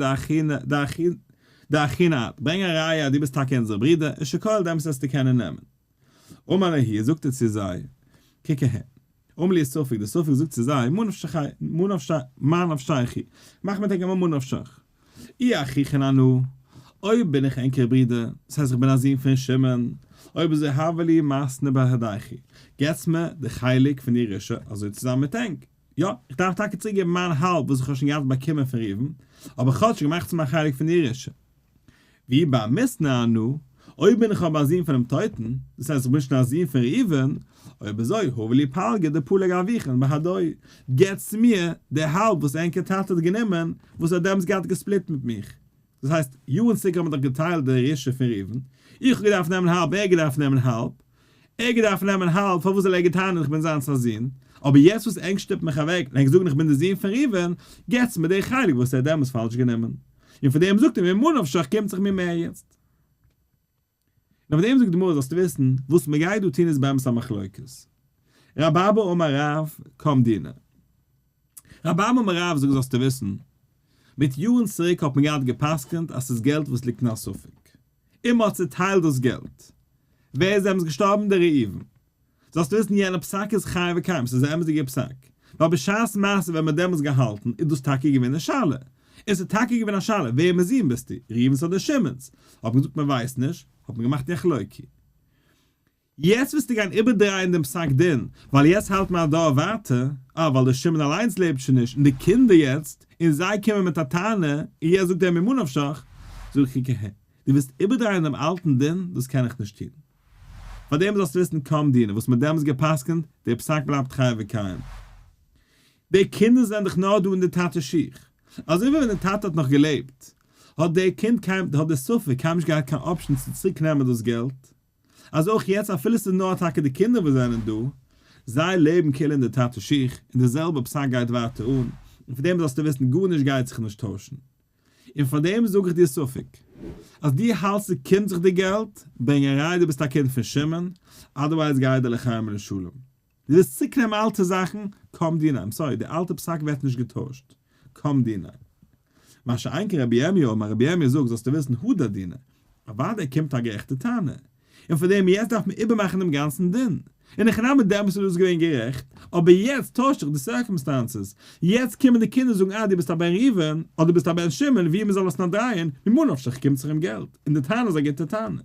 דאחינא את, ברענג א ראיה אז דו ביסט טאקע אונזער ברודער, און שקול דעמאלטס וועסטו קענען נעמען. אמר להו, זאגט ער צו זיי, קוק אהער. אמר להו ספק, דער ספק זאגט צו זיי, מה נפשייכו, מאך מיט ענק א ממה נפשך. אי אחיכון אנא, אויב בין איך ענקער ברודער, דאס הייסט איך בין א זון פון שמעון, אויב אזוי הבה לי מתנה בהדייכו, געטס מיר די חלק פון די ירושה אזוי צוזאמען מיט ענק. יא, איך דארף טאקע צוריקגעבן מיין האלב וואס איך האב שוין געהאט באקומען פון ראובן, אבער כאטשיג מאכטס מיר א חלק פון די ירושה. ואי בר מיתנא אנא, אויב בין איך אבער א זון פונעם טויטן, דאס הייסט איך בין שוין א זון פון ראובן, אויב אזוי הבו לי פלגא דפלג אבוכון בהדאי, געטס מיר די האלב וואס ענקער טאטע האט גענומען, וואס ער האט דעמאלטס געהאט גע split מיט מיך. דאס הייסט, יארן צוריק האט מען דאך געטיילט די ירושה פון ראובן, איך האב געדארפט נעמען האלב, ער האט געדארפט נעמען האלב, ער האט געדארפט נעמען האלב, פארוואס זאל ער געטענה'ן איך בין זיינס א זון? אבער יעצט וואס ענק שטופט מיך אוועק און ענק זאגן איך בין די זון פון ראובן, געטס מיר די חלק וואס ער האט דעמאלטס פאלש גענומען. און פון דעם זאגט ער ממה נפשך קומט זיך מיר מער יעצט. און אויף דעם זאגט די גמרא זאלסטו וויסן, וואס מען גייט דא טון איז באמת א מחלוקת. רבי אבא אמר רב, קם דינא. רבי אבא אמר רב זאגט זאלסטו וויסן. מיט יארן צוריק האט מען געהאט גע'פסק'נט אז ס'איז געלט וואס ליגט אין א ספק. און מ'האט צוטיילט דאס געלט. ווער איז דעמאלטס געשטארבן? דער ראובן. זאלסטו וויסן יענער פסק איז חי וקיים, ס'איז א אמת'דיגער פסק. ווייל בשעת מעשה ווען מ'האט דעמאלטס געהאלטן איז דאס טאקע געווען די שאלה. און ס'איז טאקע געווען א שאלה וועמענס זון ביסטו, ראובן'ס אדער שמעון'ס? האט מען געזאגט מ'ווייסט נישט, האט מען געמאכט יחלוקו. יעצט ווילסטו גיין איבערדרייען דעם פסק דין ווייל יעצט האלט מען א דור ווייטער, אה ווייל דער שמעון אליינס לעבט שוין נישט און די קינדער יעצט, און זיי קומען מיט א טענה, און יעצט זאגט ער ממה נפשך, זאג איך קוק אהער, דו ווילסט איבערדרייען דעם אלטן דין, דאס קען איך נישט טון. פארדעם זאלסטו וויסן קם דינא, וואס מען האט דעמאלטס גע'פסק'נט, דער פסק בלייבט חי וקיים. די קינדער זענען דאך נאר דא אין די טאטע'ס שיך. אזוי ווי ווען די טאטע האט נאך געלעבט, האט דער קינד קיין, האט דער ספק קיינמאל נישט געהאט קיין option צו צוריק נעמען דאס געלט. אז אויך יעצט אפילו ס'איז נאר טאקע די קינדער וואס זענען דא, זיי לעבן כאילו אין די טאטע'ס שיך, און די זעלבע פסק גייט ווייטער אן, און פון דעם זאלסטו וויסן גארנישט גייט זיך נישט טוישן. און פאר דעם זאג איך דיר ספק, אז דו האלטסט ס'קומט זיך דיר געלט, ברענג א ראיה דו ביסט א קינד פון שמעון, otherwise גיי דיר לחיים ולשלום. דו ווילסט צוריקנעמען אלטע זאכן, קם דינא, I'm sorry, די אלטע פסק ווערט נישט געטוישט, קם דינא. מה שאין כן רבי ירמי' אמר, רבי ירמי' זאגט זאלסטו וויסן הדר דינא, אוודאי קומט א גערעכטע טענה, און פאר דעם יעצט דארף מען איבערמאכן דעם גאנצן דין, אין הכי נמי דעמאלטס איז דאס געווען גערעכט, אבער יעצט טוישט זיך די circumstances, יעצט קומען די קינדער זאגן אה דו ביסט א בן ראובן, אדער ביסט א בן שמעון, ווי מען זאל עס נאר דרייען, ממה נפשך קומט זיך אים געלט, און די טענה איז א גוטע טענה.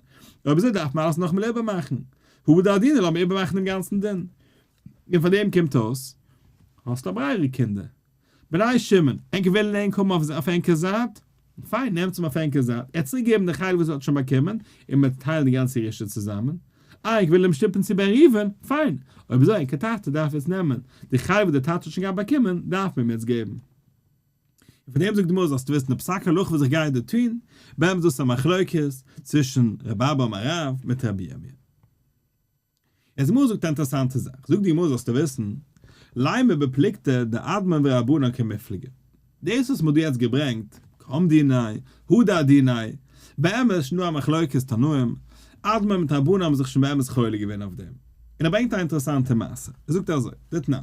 אויב אזוי דארף מען אלעס נאכאמאל איבערמאכן. הדר דינא לאמיר איבערמאכן דעם גאנצן דין. און פאר דעם קומט אויס, האסט א ברירה קינדער. בני שמעון, ענק ווילן ענק האבן אויף ענקער זייט? פיין, נעמטס אים אויף ענקער זייט, ער האט צוריק געגעבן די חלק וואס ער האט שוין באקומען, און מ'וועט טיילן די גאנצע ירושה צוזאמען. אה, ענק ווילן אים שטופן צו בן ראובן? פיין, אויב אזוי ענקער טאטע דארף יעצט נעמען די חלק וואס דער טאטע האט שוין געהאט באקומען, דארף מען אים יעצט געבן. און פון דעם זאגט די גמרא זאלסטו וויסן די פסק הלכה וואס איך גיי דא טון, באמת איז דאס א מחלוקת צווישן רבי אבא אמר רב מיט רבי ירמי'. יעצט די גמרא זאגט א אינטערעסאנטע זאך, זאגט די גמרא זאלסטו וויסן, לימא בפלוגתא דאדמון ורבנן קמיפלגי, דאס וואס מ'האט דא יעצט געברענגט, קם דיניה, הדר דיניה, באמת איז שוין דא א מחלוקת תנאים, אדמון מיט רבנן האבן זיך שוין באמת חולק געווען אויף דעם, און ער ברענגט א אינטערעסאנטע מעשה, ער זאגט אזוי, דתנן.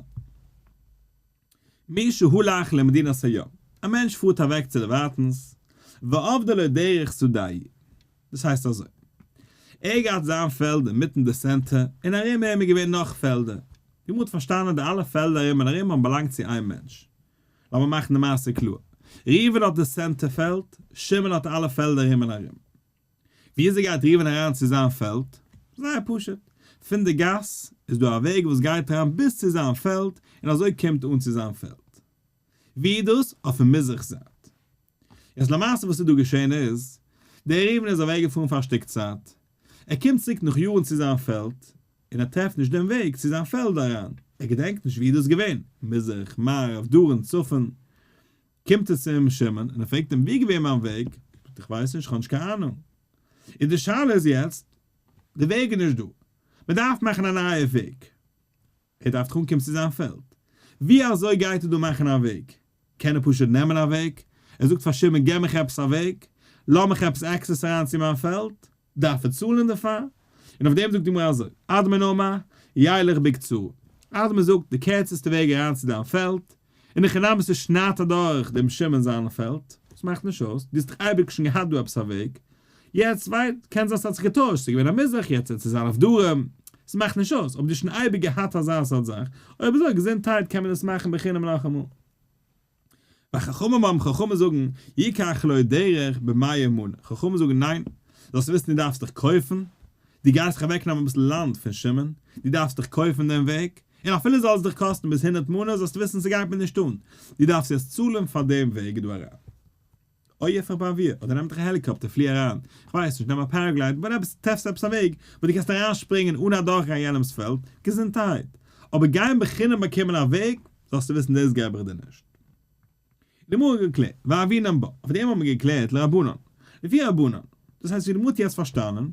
מי שהלך למדינת הים, א מענטש פארט אוועק צו דערווייטנס, ואבדה לו דרך שדהו, דאס הייסט אזוי, ער האט געהאט זיין פעלד אינמיטן די center, און ארום אים איז געווען נאך פעלדער, די גמרא האט פארשטאנען די אלע פעלדער ארום און ארום האבן באלאנגט צו איין מענטש. לאמיר מאכן די מעשה קלאר, ראובן האט די center פעלד, שמעון האט אלע פעלדער ארום און ארום. וויאזוי גייט ראובן אריין צו זיין פעלד? זייער פשוט, פון די גאס איז דא א וועג וואס גייט אריין ביז צו זיין פעלד, און אזוי קומט אן צו זיין פעלד. ווי איז דאס? אויפן מזרח זייט. יעצט למעשה וואס איז דא געשען איז, דער ראובן איז אוועק געפארן פאר א שטיק צייט, ער קומט צוריק נאך יארן צו זיין פעלד, און ער טרעפט נישט דעם וועג צו זיין פעלד אריין, ער געדענקט נישט ווי איז דאס געווען, מזרח, מערב, דרום, צפון, קומט ער צו אים שמעון און ער פרעגט אים ווי איז געווען מיין וועג? זאגט ער איך ווייס נישט, איך האב נישט קיין אהנונג. און די שאלה איז יעצט, די וועג איז נישט דא, מען דארף מאכן א נייע וועג, ער דארף דאך אנקומען צו זיין פעלד, ווי אזוי גייט ער דא מאכן א וועג? קען ער פשוט נעמען א וועג? ער זאגט פאר שמעון געב מיך עפעס א וועג, לאז מיך עפעס access אריין צו מיין פעלד, דארף ער צאלן דערפאר? און אויף דעם זאגט די גמרא אזוי, אדמון אמר, ילך בקצרה, אדמון זאגט, די קערצעסטע וועג אריין צו דיין פעלד, אין הכי נמי ס'שניידט אדורך דעם שמעון זיין פעלד, ס'מאכט נישט אויס, דו האסט דאך אייביג שוין געהאט דא עפעס א וועג, יעצט ווייל, קען זיין ס'האט זיך געטוישט, ס'איז געווען א מזרח יעצט וועט עס זיין אויף דרום, ס'מאכט נישט אויס, אבער דו האסט שוין אייביג געהאט אזא סארט זאך, אויב אזוי געזונטהייט קען מען עס מאכן בחינם נאכאמאל. וחכמים אומרים חכמים זאגן, יקח לו דרך במאה מנה, חכמים זאגן ניין, זאלסט וויסן דו דארפסט דיך קויפן, דו גייסט דיך אוועקנעמען אביסל לאנד פון שמעון, דו דארפסט דיך קויפן דעם וועג, און אפילו זאל עס דיך קאסטן ביז הונדרעט מנה זאלסטו וויסן ס'גייט מיר נישט אן, דו דארפסט יעצט צאלן פאר דעם וועג דא אריין. או יפרח באויר, אדער נעם דיך א העליקאפטער פלי אריין, כ'ווייס נישט, נעם א paraglide, but עפעס, טרעפסט עפעס א וועג וואו דו קענסט אריינשפרינגען אן אדורכגיין יענעמ'ס פעלד, געזונטהייט. אבער גיין בחינם באקומען א וועג, זאלסטו וויסן דאס געב איך דיר נישט. די גמרא האט געקלערט, והוינן בה, אויף דעם האט מען געקלערט לרבנן, לפי רבנן, דאס הייסט ווי די גמרא האט יעצט פארשטאנען,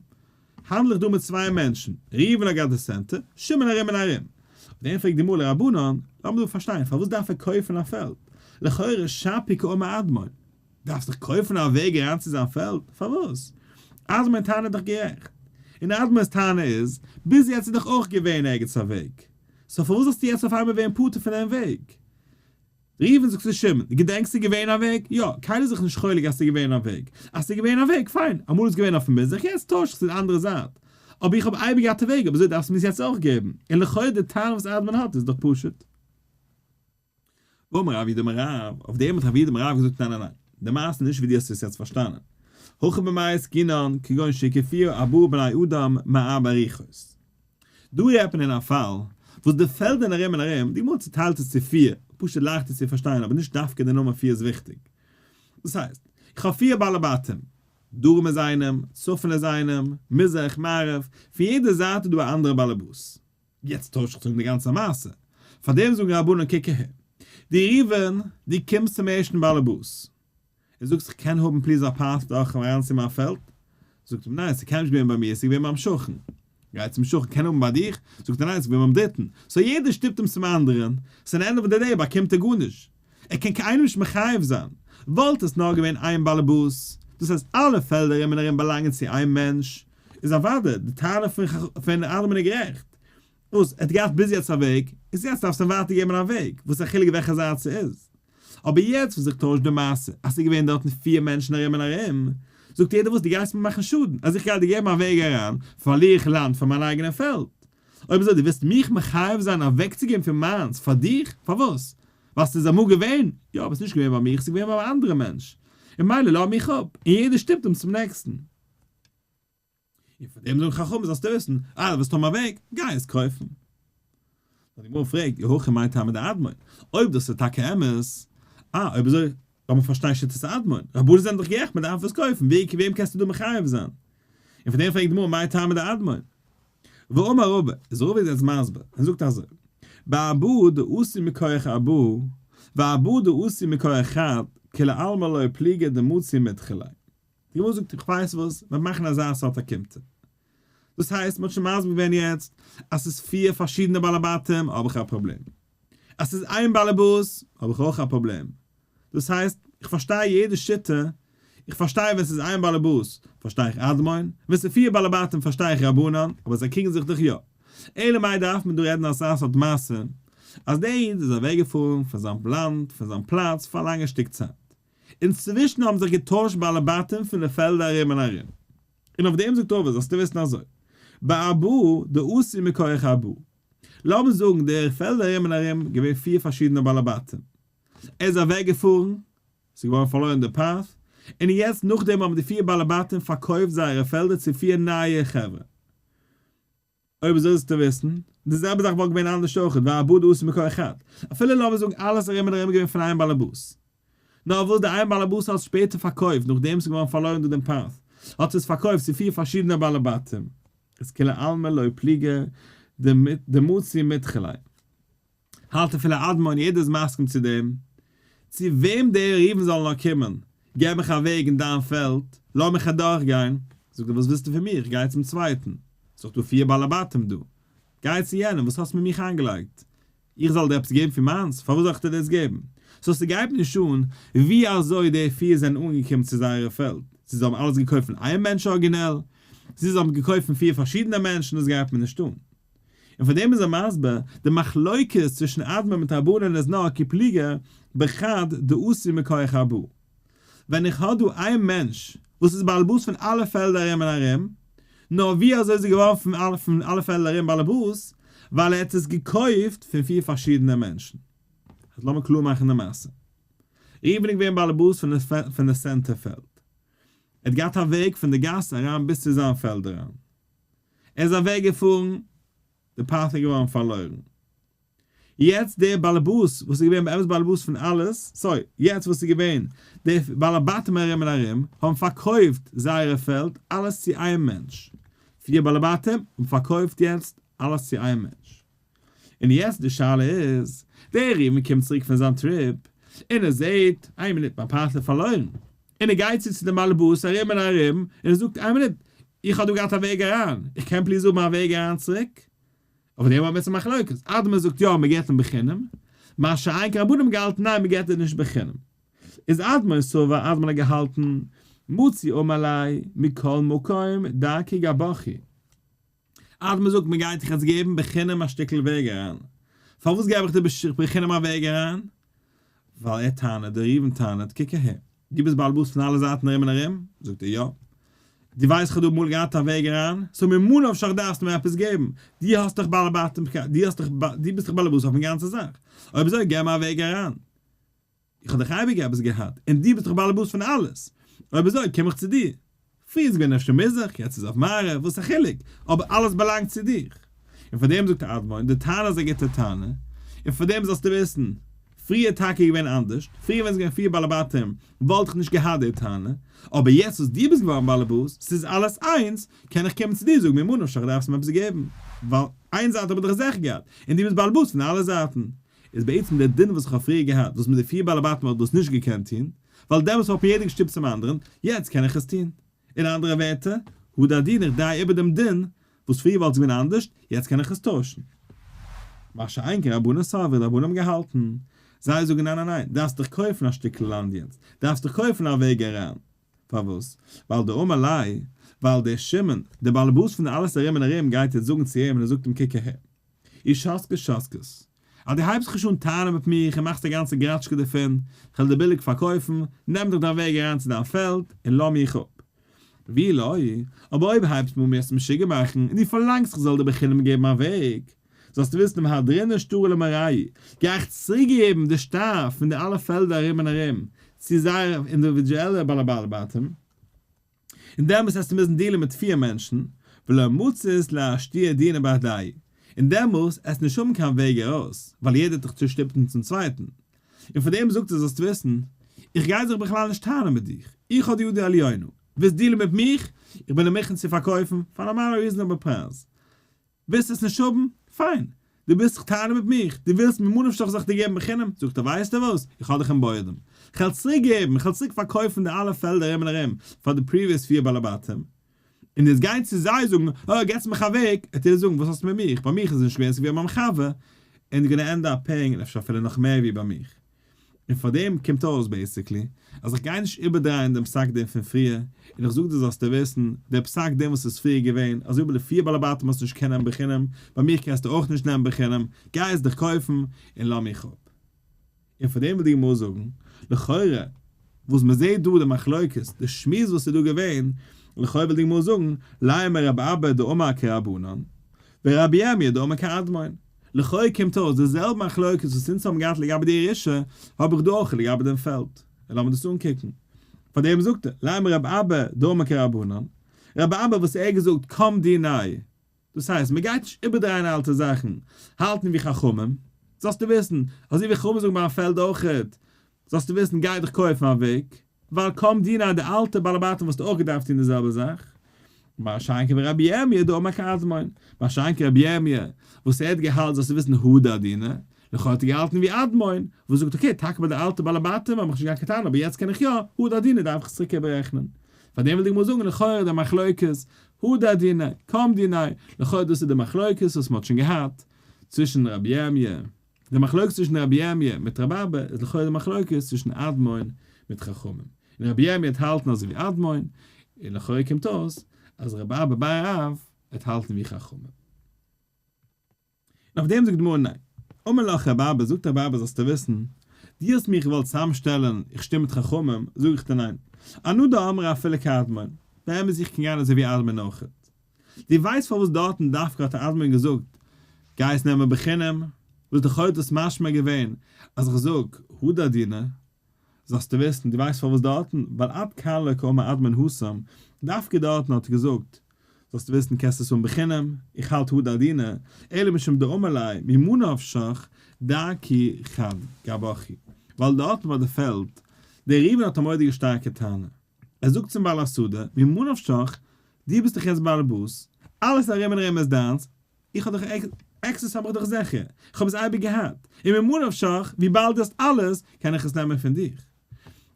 האנדל איך דא מיט צוויי מענטשן, ראובן האט געהאט די center, שמעון ארום און ארום. אויף דעם פרעגט די גמרא לרבנן, לאמיר דא פארשטיין, פארוואס דארף ער קויפן א פעלד? לכאורה שפיר קאמר אדמון, דארפסט דאך קויפן א וועג אריין צו זיין פעלד, פארוואס? אדמון טענה איז דאך גערעכט. און אדמון'ס טענה איז, ביז יעצט איז דאך אויך געווען ערגעץ א וועג, so פארוואס זאלסטו יעצט אויף איינמאל ווערן פטור פון דעם וועג? ראובן זאגט צו שמעון, דו געדענקסט ס'איז געווען א וועג? יא, קיינער איז זיך נישט חולק אז ס'איז געווען א וועג. אז ס'איז געווען א וועג, פיין, אמאל איז געווען אויפן מזרח, יעצט טויש איך צו די אנדערע זייט. אבער איך האב אייביג געהאט א וועג, אויב אזוי דארפסטו מיר עס יעצט אויך געבן. און לכאורה די טענה וואס אדמון האט איז דאך פשוט. ואמר רב יהודה אמר רב, אויף דעם האט רב יהודה אמר רב געזאגט ניין ניין ניין, די מעשה איז נישט ווי דו האסט עס יעצט פארשטאנען. הכא במאי עסקינן, כגון שהקיפוה ארבעה בני אדם מארבע רוחות. דא רעדט מען אין א פאל וואס די פעלדער ארום און ארום, די גמרא צוטיילט עס צו פיר, פשוט לייכטער צו פארשטיין אבער נישט דווקא די נומער פיר איז וויכטיג. דאס הייסט, איך האב פיר בעלי בתים, דרום איז איינעם, צפון איז איינעם, מזרח, מערב, פון יעדע זייט איז דא א אנדערע באלעבאס. יעצט טוישט זיך די גאנצע מעשה, פארדעם זאגן רבנן קוק אהער, דו ראובן, דו קומסט צום ערשטן באלעבאס, און זאגסט איך קען האבן please א path דורך אריין צו מיין פעלד? זאגט אים ניין ס'איז קיינמאל נישט געווען ביי מיר ס'איז געווען ביים שכן. גיי צום שכן קען האבן ביי דיך? זאגט ער ניין ס'איז געווען ביים דריטן. so יעדער שטופט אים צום אנדערן, so אין end of the day באקומט ער גארנישט. ער קען קיינעם נישט מחייב זיין. וואלט עס נאר געווען איין באלעבאס, דאס הייסט אלע פעלדער ארום און ארום באלאנגען צו איין מענטש, איז אוודאי די טענה פון אדמון איז גערעכט. וואס? ער האט געהאט ביז יעצט א וועג, איז יעצט דארפסטו אים ווייטער געבן א וועג, וואס איז א חילוק וועלכע זייט ס'איז? אבער יעצט וואס זיך טוישט די מעשה, אז ס'איז געווען דארטן פיר מענטשן ארום און ארום, זאגט יעדער וואס דו גייסט מיר מאכן שאדן, אז איך גיי דיר געבן א וועג אריין, פארליר איך לאנד פאר מיין אייגענע פעלד. אויב אזוי דו ווילסט מיך מחייב זיין אוועקצוגעבן פון מיינס פאר דיך, פארוואס? ווייל ס'איז אמאל געווען, יא אבער ס'איז נישט געווען ביי מיר, ס'איז געווען ביי אן אנדערע מענטש, און מילא לאז מיך אפ, און יעדער שטופט אים צום נעקסטן. און פאר דעם זאגן חכמים זאלסטו וויסן, אה דו ווילסט האבן א וועג, גיי עס קויפן. נאר די גמרא פרעגט, אי הכי מאי טעמא דאדמון, אויב דאס איז טאקע אמת, אה אויב אזוי לאמיר פארשטיין שיטת אדמון, רבנן זענען דאך גערעכט מען דארף עס קויפן, ווי וועם קענסטו דא מחייב זיין? און פאר דעם פרעגט די גמרא מאי טעמא דאדמון. ואמר רבא, איז רבא איז יעצט מסביר, און זאגט אזוי, בארבעה דאתו מכח ארבעה, וארבעה דאתו מכח חד, כולי עלמא לא פליגי דמצי מידחי ליה. די גמרא זאגט איך ווייס וואס, מ'וועט מאכן אזא סארט אוקימתא. דאס הייסט מ'האט שוין מסביר געווען יעצט אז ס'איז פיר פארשידענע בעלי בתים האב איך א פראבלעם. אז ס'איז איין באלעבאס האב איך אויך א פראבלעם. דאס הייסט איך פארשטיי יעדע שיטה, איך פארשטיי ווען ס'איז איין באלעבאס פארשטיי איך אדמון, ווען ס'איז פיר בעלי בתים פארשטיי איך רבנן, אבער זיי קריגן זיך דאך יא. אלא מאי דארף מען דא רעדן אזא סארט מעשה אז דער איד איז אוועקגעפארן פון זיין לאנד, פון זיין פלאץ פאר א לאנגע שטיק צייט. אינצווישן האבן זיך געטוישט בעלי בתים פון די פעלדער ארום און ארום. און אויף דעם זאגט רבא, זאלסטו וויסן אזוי, בארבעה דאתו מכח ארבעה. לאמיר זאגן די פעלדער ארום און ארום געווען פיר פארשידענע בעלי בתים. ער איז אוועק געפארן, ס'איז געווארן פארלוירן די path, און יעצט נאכדעם האבן די פיר בעלי בתים פארקויפט זייערע פעלדער צו פיר נייע חברה. אויב אזוי זאלסטו וויסן, די זעלבע זאך וואלט געווען אנדערש אויך, וארבעה דאתו מכח חד. אפילו לאמיר זאגן אלעס ארום און ארום איז געווען פון איין באלעבאס. נאר וואס די איין באלעבאס האט שפעטער פארקויפט נאכדעם ס'איז געווארן פארלוירן דא דעם path, האט עס פארקויפט צו פיר פארשידענע בעלי בתים. איז כולי עלמא לא פליגי דמצי מידחי ליה. האלט אפילו אדמון יעדער איז מסכים צו דעם, צו וועם דער ראובן זאל נאר קומען, געב מיך א וועג אין דיין פעלד, לאז מיך אדורך גיין, זאגט ער וואס ווילסטו פון מיר, איך גיי צום צווייטן, ס'איז דאך דא פיר בעלי בתים דא, גיי צו יענעם, וואס האסטו מיט מיך איינגעלייגט, איך זאל דיר עפעס געבן פון מיינס, פארוואס זאל איך דיר דאס געבן? so ס'גייט נישט אן ווי אזוי די פיר זענען אנגעקומען צו זייערע פעלד, צו זיי האבן אלעס געקויפט פון איין מענטש ארגינעל, צו זיי האבן געקויפט פון פיר פארשידענע מענטשן, דאס גייט מיר נישט אן. און פאר דעם איז ער מסביר, די מחלוקת צווישן אדמון מיט רבנן איז נאר כי פליגי בחד דאתו מכח ארבעה. ווען איך האב דא איין מענטש וואס איז באלעבאס פון אלע פעלדער ארום און ארום, נאר ווי אזוי איז ער געווארן פון אלע פעלדער ארום באלעבאס, ווייל ער האט עס געקויפט פון פיר פארשידענע מענטשן. אז לאמיר קלאר מאכן די מעשה. ראובן איז געווען באלעבאס פון די center פעלד. ער האט געהאט א וועג פון די גאס אריין ביז צו זיין פעלד אריין. ער איז אוועק געפארן, די path איז געווארן פארלוירן. יעצט דער באלעבאס וואס איז געווען באמת באלעבאס פון אלעס, sorry, יעצט וואס איז געווען די בעלי בתים ארום און ארום, האבן פארקויפט זייערע פעלד אלעס צו איין מענטש. פיר בעלי בתים האבן פארקויפט יעצט אלעס צו איין מענטש. און יעצט די שאלה איז, דער ראובן קומט צוריק פון זיין trip, און ער זעט, איין מינוט, מיין path איז פארלוירן. און ער גייט צו צו דעם באלעבאס ארום און ארום, און ער זאגט, איין מינוט, איך האב דא געהאט א וועג אריין, איך קען please האבן א וועג אריין צוריק? אויף דעם האבן מיר יעצט א מחלוקת, אדמון זאגט יא מען געט אים בחינם, מה שאין כן רבנן האבן געהאלטן ניין מען געט אים נישט בחינם. איז אדמון סבר אדמון האט געהאלטן מצי אמר ליה מכל מקום דרכי גבך הוא. אדמון זאגט מען גייט דיך יעצט געבן בחינם א שטיקל וועג אריין. פארוואס געב איך דיר בחינם א וועג אריין? ווייל ער טענה'ט, דער ראובן טענה'ט, קוק אהער, דו ביסט בעל הבית פון אלע זייטן ארום און ארום? זאגט ער יא. דו ווייסט כ'האב דא אמאל געהאט א וועג אריין, so ממה נפשך דארפסטו מיר עפעס געבן, דו האסט דאך בעל הבתים, דו האסט דאך, דו ביסט דאך בעל הבית אויפן גאנצע זאך, אויב אזוי געב מיר א וועג אריין. איך האב דאך אייביג עפעס געהאט, און דו ביסט דאך בעל הבית פון אלעס, אויב אזוי קום איך צו דיר. פריער איז געווען אפשר מזרח, יעצט איז אויף מערב, וואס א חילוק, אבער אלעס באלאנגט צו דיך. און פאר דעם זאגט אדמון, די טענה איז א גוטע טענה, און פאר דעם זאלסטו וויסן, פריער איז טאקע געווען אנדערש, פריער ווען עס איז געווען פיר בעלי בתים וואלט איך נישט געהאט די טענה, אבער יעצט וואס דו ביסט געווארן בעל הבית, ס'איז אלעס איינס, קען איך קומען צו דיר זאגן ממה נפשך דארפסט מיר עפעס געבן, ווייל איין זייט האב איך דאך זיכער געהאט, און דו ביסט בעל הבית פון אלע זייטן. איז בעצם דער דין וואס איך האב פריער געהאט, וואס מיט די פיר בעלי בתים האב איך דאס נישט געקענט טון, ווייל דעמאלטס האט מיר יעדער געשטופט צום אנדערן, יעצט קען איך עס טון. אין אנדערע ווערטער, הדר דינא, איך דריי איבער דעם דין, וואס פריער וואלט עס געווען אנדערש, יעצט קען איך עס טוישן. מה שאין כן רבנן סברי, די רבנן האבן געהאלטן, זיי זאגן ניין ניין ניין, דארפסט דיך קויפן א שטיקל לאנד יעצט, דארפסט דיך קויפן א וועג אריין. פארוואס? ווייל דאמר ליה, ווייל דער שמעון, דער באלעבאס פון אלעס ארום און ארום גייט יעצט זאגן צו אים און ער זאגט אים קוק אהער, אי שתקת שתקת, אז דו הייבסט זיך נישט אן טענה'ן מיט מיך און מאכסט א גאנצע גראטשקע דערפון, כ'וועל דיר ביליג פארקויפן, נעם דיך דיין וועג אריין צו דיין פעלד און לאז מיך אפ. ואי לא, אבער אויב הייבסט מיר אן מיר צו משוגע מאכן און דו פארלאנגסט כ'זאל דיר בחינם געבן א וועג, זאלסטו וויסן מהדרינן שטרא למרייהו, גיי איך צוריקגעבן די שטר פון די אלע פעלדער ארום און ארום צו זייערע אינדיווידועלע בעלי בתים, און דעמאלס וועסטו מוזן deal ן מיט פיר מענטשן, ולא מצית לאשתועי דינא בהדייהו, און דעמאלס עסטו נישט האבן קיין וועג ארויס, ווייל יעדער וועט דיך צושטופן צום צווייטן. און פאר דעם זאגט ער זאלסט וויסן, איך גיי זיך בכלל נישט טענה'ן מיט דיך, איך האב די יד עליונה, ווילסט deal ן מיט מיך, איך בין דיר מוכן צו פארקויפן פאר א נארמאלע reasonable פרייז, ווילסט עס נישט האבן? פיין. דו ווילסט זיך טענה'ן מיט מיך? דו ווילסט ממה נפשך זאל איך דיר געבן בחינם? זאגט ער, ווייסטו וואס? איך האב דיך אין בוידעם. כ'וועל צוריק געבן, כ'וועל צוריק פארקויפן די אלע פעלדער ארום און ארום פאר די previous פיר בעלי בתים. און דו וועסט גיין צו זיי זאגן, אה, געטס מיך א וועג. וועט ער דיר זאגן, וואס האסטו מיט מיך? ביי מיך איז עס נישט געווען, עס איז געווען ביים חבר. און you're gonna end up paying, און אפשר אפילו נאך מער ווי ביי מיך. און פאר דעם קומט אויס basically אז איך גיי נישט איבערדרייען דעם פסק דין פון פריער, און איך זאג דיר זאלסטו וויסן, דער פסק דין וואס איז פריער געווען, אז אויב די פיר בעלי בתים האסטו נישט קען נעמען בחינם, ביי מיר קענסטו אויך נישט נעמען בחינם, גיי עס דיך קויפן און לאז מיך אפ. און פאר דעם וויל די גמרא זאגן, לכאורה וואס מען זעט דא די מחלוקת, די שמועס וואס איז דא געווען, לכאורה וויל די גמרא זאגן, לימא רבי אבא דאמר כרבנן, ורבי ירמיה דאמר כאדמון. לכאו' קומט אויס די זעלבע מחלוקת וואס אונז האבן געהאט לגבי די ירושה, האב איך דא אויך לגבי דעם פעלד. און לאמיר דאס אנקוקן. פאר דעם זאגט ער, לימא רבי אבא דאמר כרבנן, רבי אבא וואס ער האט געזאגט קם דיניה, דאס הייסט מען גייט נישט איבערדרייען אלטע זאכן, האלטן ווי חכמים, זאלסטו וויסן, אזוי ווי חכמים זאגן ביים פעלד אויכעט, זאלסטו וויסן גיי דיך קויפן א וועג, ווייל קם דיניה די אלטע בעלי בתים וואלסטו אויך געדארפט טון די זעלבע זאך. מה שאין כן ורבי ירמיה דאמר כאדמון, מה שאין כן רבי ירמיה וואס ער האט געהאלטן זאלסטו וויסן הדר דיניה, לכאו' האט ער געהאלטן ווי אדמון, וואס זאגט okay טאקע ביי די אלטע בעלי בתים האב איך נישט געהאט קיין טענה אבער יעצט קען איך יא, הדר דיניה דארף איך עס צוריק איבעררעכענען. פאר דעם וויל די גמרא זאגן לכאורה די מחלוקת, הדר דיניה, קם דיניה, לכאו' דאס איז די מחלוקת וואס מען האט שוין געהאט צווישן רבי ירמיה די מחלוקת צווישן רבי ירמיה מיט רבי אבא איז לכאורה די מחלוקת צווישן אדמון מיט חכמים, און רבי ירמיה וועט האלטן אזוי ווי אדמון, און לכאורה קומט אויס אז רבי אבא בר רב וועט האלטן ווי חכמים. און אויף דעם זאגט די גמרא ניין. אמר לך רבי אבא, זאגט רבי אבא זאלסטו וויסן, דו האסט מיך געוואלט צוזאמשטעלן איך שטים מיט חכמים, זאג איך דיר ניין, אנא דאמרי אפילו כאדמון, באמת איך קען גיין אזוי ווי אדמון אויכעט. דו ווייסט פארוואס דארטן דווקא האט אדמון געזאגט גיי עס נעמען בחינם, וואס די חוט איז משמע געווען אז איך זאג הדר דיניה, זאלסטו וויסן, דו ווייסט פארוואס דארטן, ווייל עד כאן לא קאמר אדמון התם, דווקא דארטן האט ער געזאגט, זאלסטו וויסן קענסט עס האבן בחינם, איך האלט הדר דיניה, אלא משום דאמר ליה ממה נפשך דרכי חד גבך, ווייל דארטן ביי די פעלד, דער ראובן האט א מורא'דיגע שטארקע טענה. ער זאגט צום בעל השדה, ממה נפשך, דו ביסט דאך יעצט בעל הבית, אלעס ארום און ארום איז דיינס, איך האב דאך access האב איך דאך זיכער, איך האב עס אייביג געהאט, און ממה נפשך, וויבאלד דו האסט אלעס, קען איך עס נעמען פון דיך.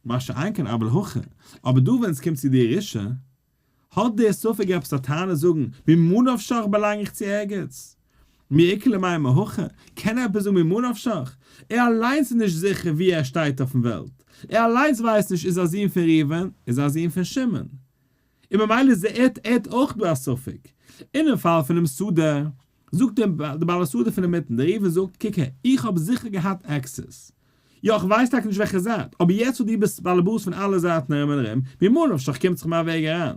מה שאין כן אבל הכא, אבער דא ווען עס קומט צו די ירושה, האט דער ספק עפעס א טענה זאגן, ממה נפשך באלאנג איך צו ערגעץ? מי איכא למימר הכי, קען ער עפעס זאגן ממה נפשך? ער אליינס איז נישט זיכער וואו ער שטייט אויפן וועלט, ער אליינס ווייסט נישט איז א זון פון ראובן, איז א זון פון שמעון, און ממילא איז ער ער האט אויך דא א ספק. אינעם פאל פונעם שדה, זאגט דער בעל השדה פון אינמיטן, דער ראובן זאגט, קוק הער, איך האב זיכער געהאט access. יא, איך ווייס טאקע נישט וועלכע זייט, אבער יעצט וואס דו ביסט באלעבאס פון אלע זייטן ארום און ארום, ממה נפשך קומט זיך מיין וועג אריין.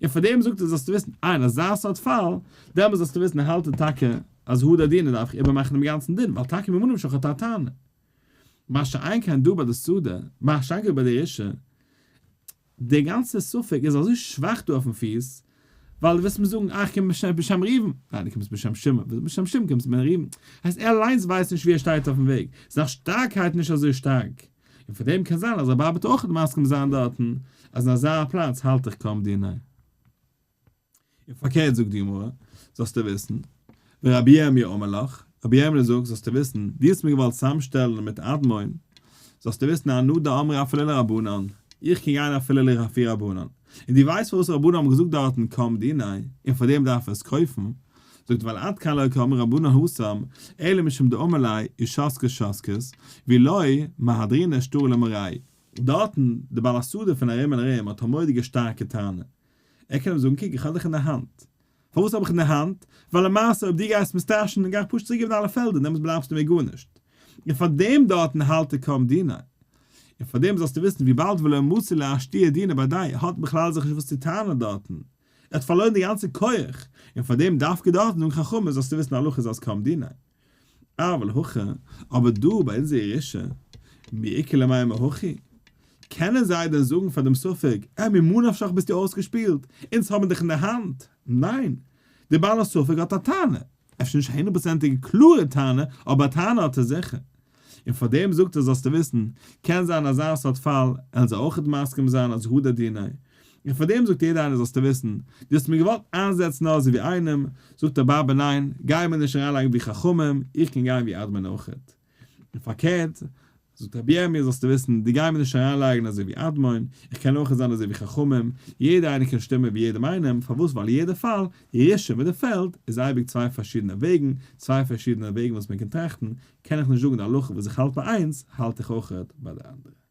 און פאר דעם זאגט ער זאלסטו וויסן, אה אין אזא סארט פאל, דעמאלס זאלסטו וויסן האלט ער טאקע אז הדר דיניה דארף איך איבערמאכן דעם גאנצן דין, ווייל טאקע ממה נפשך האט ער א טענה. מה שאין כן דא ביי די שדה, מה שאין כן ביי די ירושה, די גאנצע ספק איז אזוי שוואך דא אויפן פיס, ווייל דו וועסט מיר זאגן אה איך קום בשם ראובן, ניין דו קומסט בשם שמעון, וואס בשם שמעון קומסטו מיט ראובן, הייסט ער אליינס ווייסט נישט ווי ער שטייט אויפן וועג, זיין שטארקייט נישט אזוי שטארק, און פאר דעם קען זיין אז רבי אבא וועט אויך מסכים זיין דארטן אז אין אזא פלאץ האלט איך קוים דינא. און פארקערט זאגט די גמרא, זאלסטו וויסן, ורבי ירמי' אמר לך, רבי ירמי' זאגט, זאלסטו וויסן, דו האסט מיר געוואלט צוזאמשטעלן מיט אדמון, זאלסטו וויסן אנא דאמרי אפילו לרבנן, איך קען גיין אפילו לפי רבנן, און דו ווייסט פארוואס רבנן האבן געזאגט דארטן קם דיניה, און פאר דעם דארף ער עס קויפן, זאגט ווייל עד כאן לא קאמרי רבנן התם, אלא משום דאמר ליה שתקת שתקת, ואי לא מהדריניה שטרא למריה. דארטן, די בעל השדה פון ארום און ארום האט א מורא'דיגע שטארקע טענה, ער קען אים זאגן, קוק איך האב דיך אין די האנט. פארוואס האב איך אין די האנט? ווייל למעשה אויב דו גייסט מיר סטראשען גיי איך פשוט צוריקגעבן אלע פעלדער דעמאלטס בלייבסטו מיר גארנישט. און פאר דעם דארטן האלט ער קם דיניה. און פאר דעם זאלסטו וויסן וויבאלד ולא מצי לאשתעויי דינא בהדיה האט בכלל זיך נישט וואס צו טענה'ן דארטן. ער האט פארלוירן די גאנצע כח. און פאר דעם דווקא דארטן זאגן חכמים זאלסטו וויסן הלכה איז אז קם דיניה. אבל הכא, אבער דא ביי אונזער ירושה, מי איכא למימר הכי, קענען זיי דען זאגן פאר דעם ספק, אה ממה נפשך ביסטו אויסגעשפילט, אונז האבן דיך אין די האנט? ניין, דער בעל הספק האט א טענה, אפשר נישט א הונדערט פראצענטיגע קלארע טענה, אבער א טענה האט ער זיכער. און פאר דעם זאגט ער זאלסטו וויסן, קען זיין אזא סארט פאל, עלן זיי אויכעט מסכים זיין אז הדר דיניה. און פאר דעם זאגט יעדער איינער זאלסטו וויסן, דו האסט מיר געוואלט איינזעצן נאר אזוי ווי איינעם, זאגט רבי אבא ניין, גיי מיר נישט אריינלייגן ווי חכמים, איך קען גיין ווי אדמון אויכעט. און פארקערט, זאגט רבי ירמי' זאלסטו וויסן, דו גיי מיר נישט אריינלייגן אזוי ווי אדמון, איך קען אויכעט זיין אזוי ווי חכמים, יעדער איינער קען שטימען ווי יעדעם איינעם, פארוואס ווייל יעדע פאל, ירושה מיט די פעלד, איז אייביג צוויי פארשידענע וועגן, צוויי פארשידענע וועגן וואס מען קען טראכטן, קען איך נישט זאגן די הלכה וואס איך האלט ביי איינס, האלט איך אויכעט ביי די אנדערע.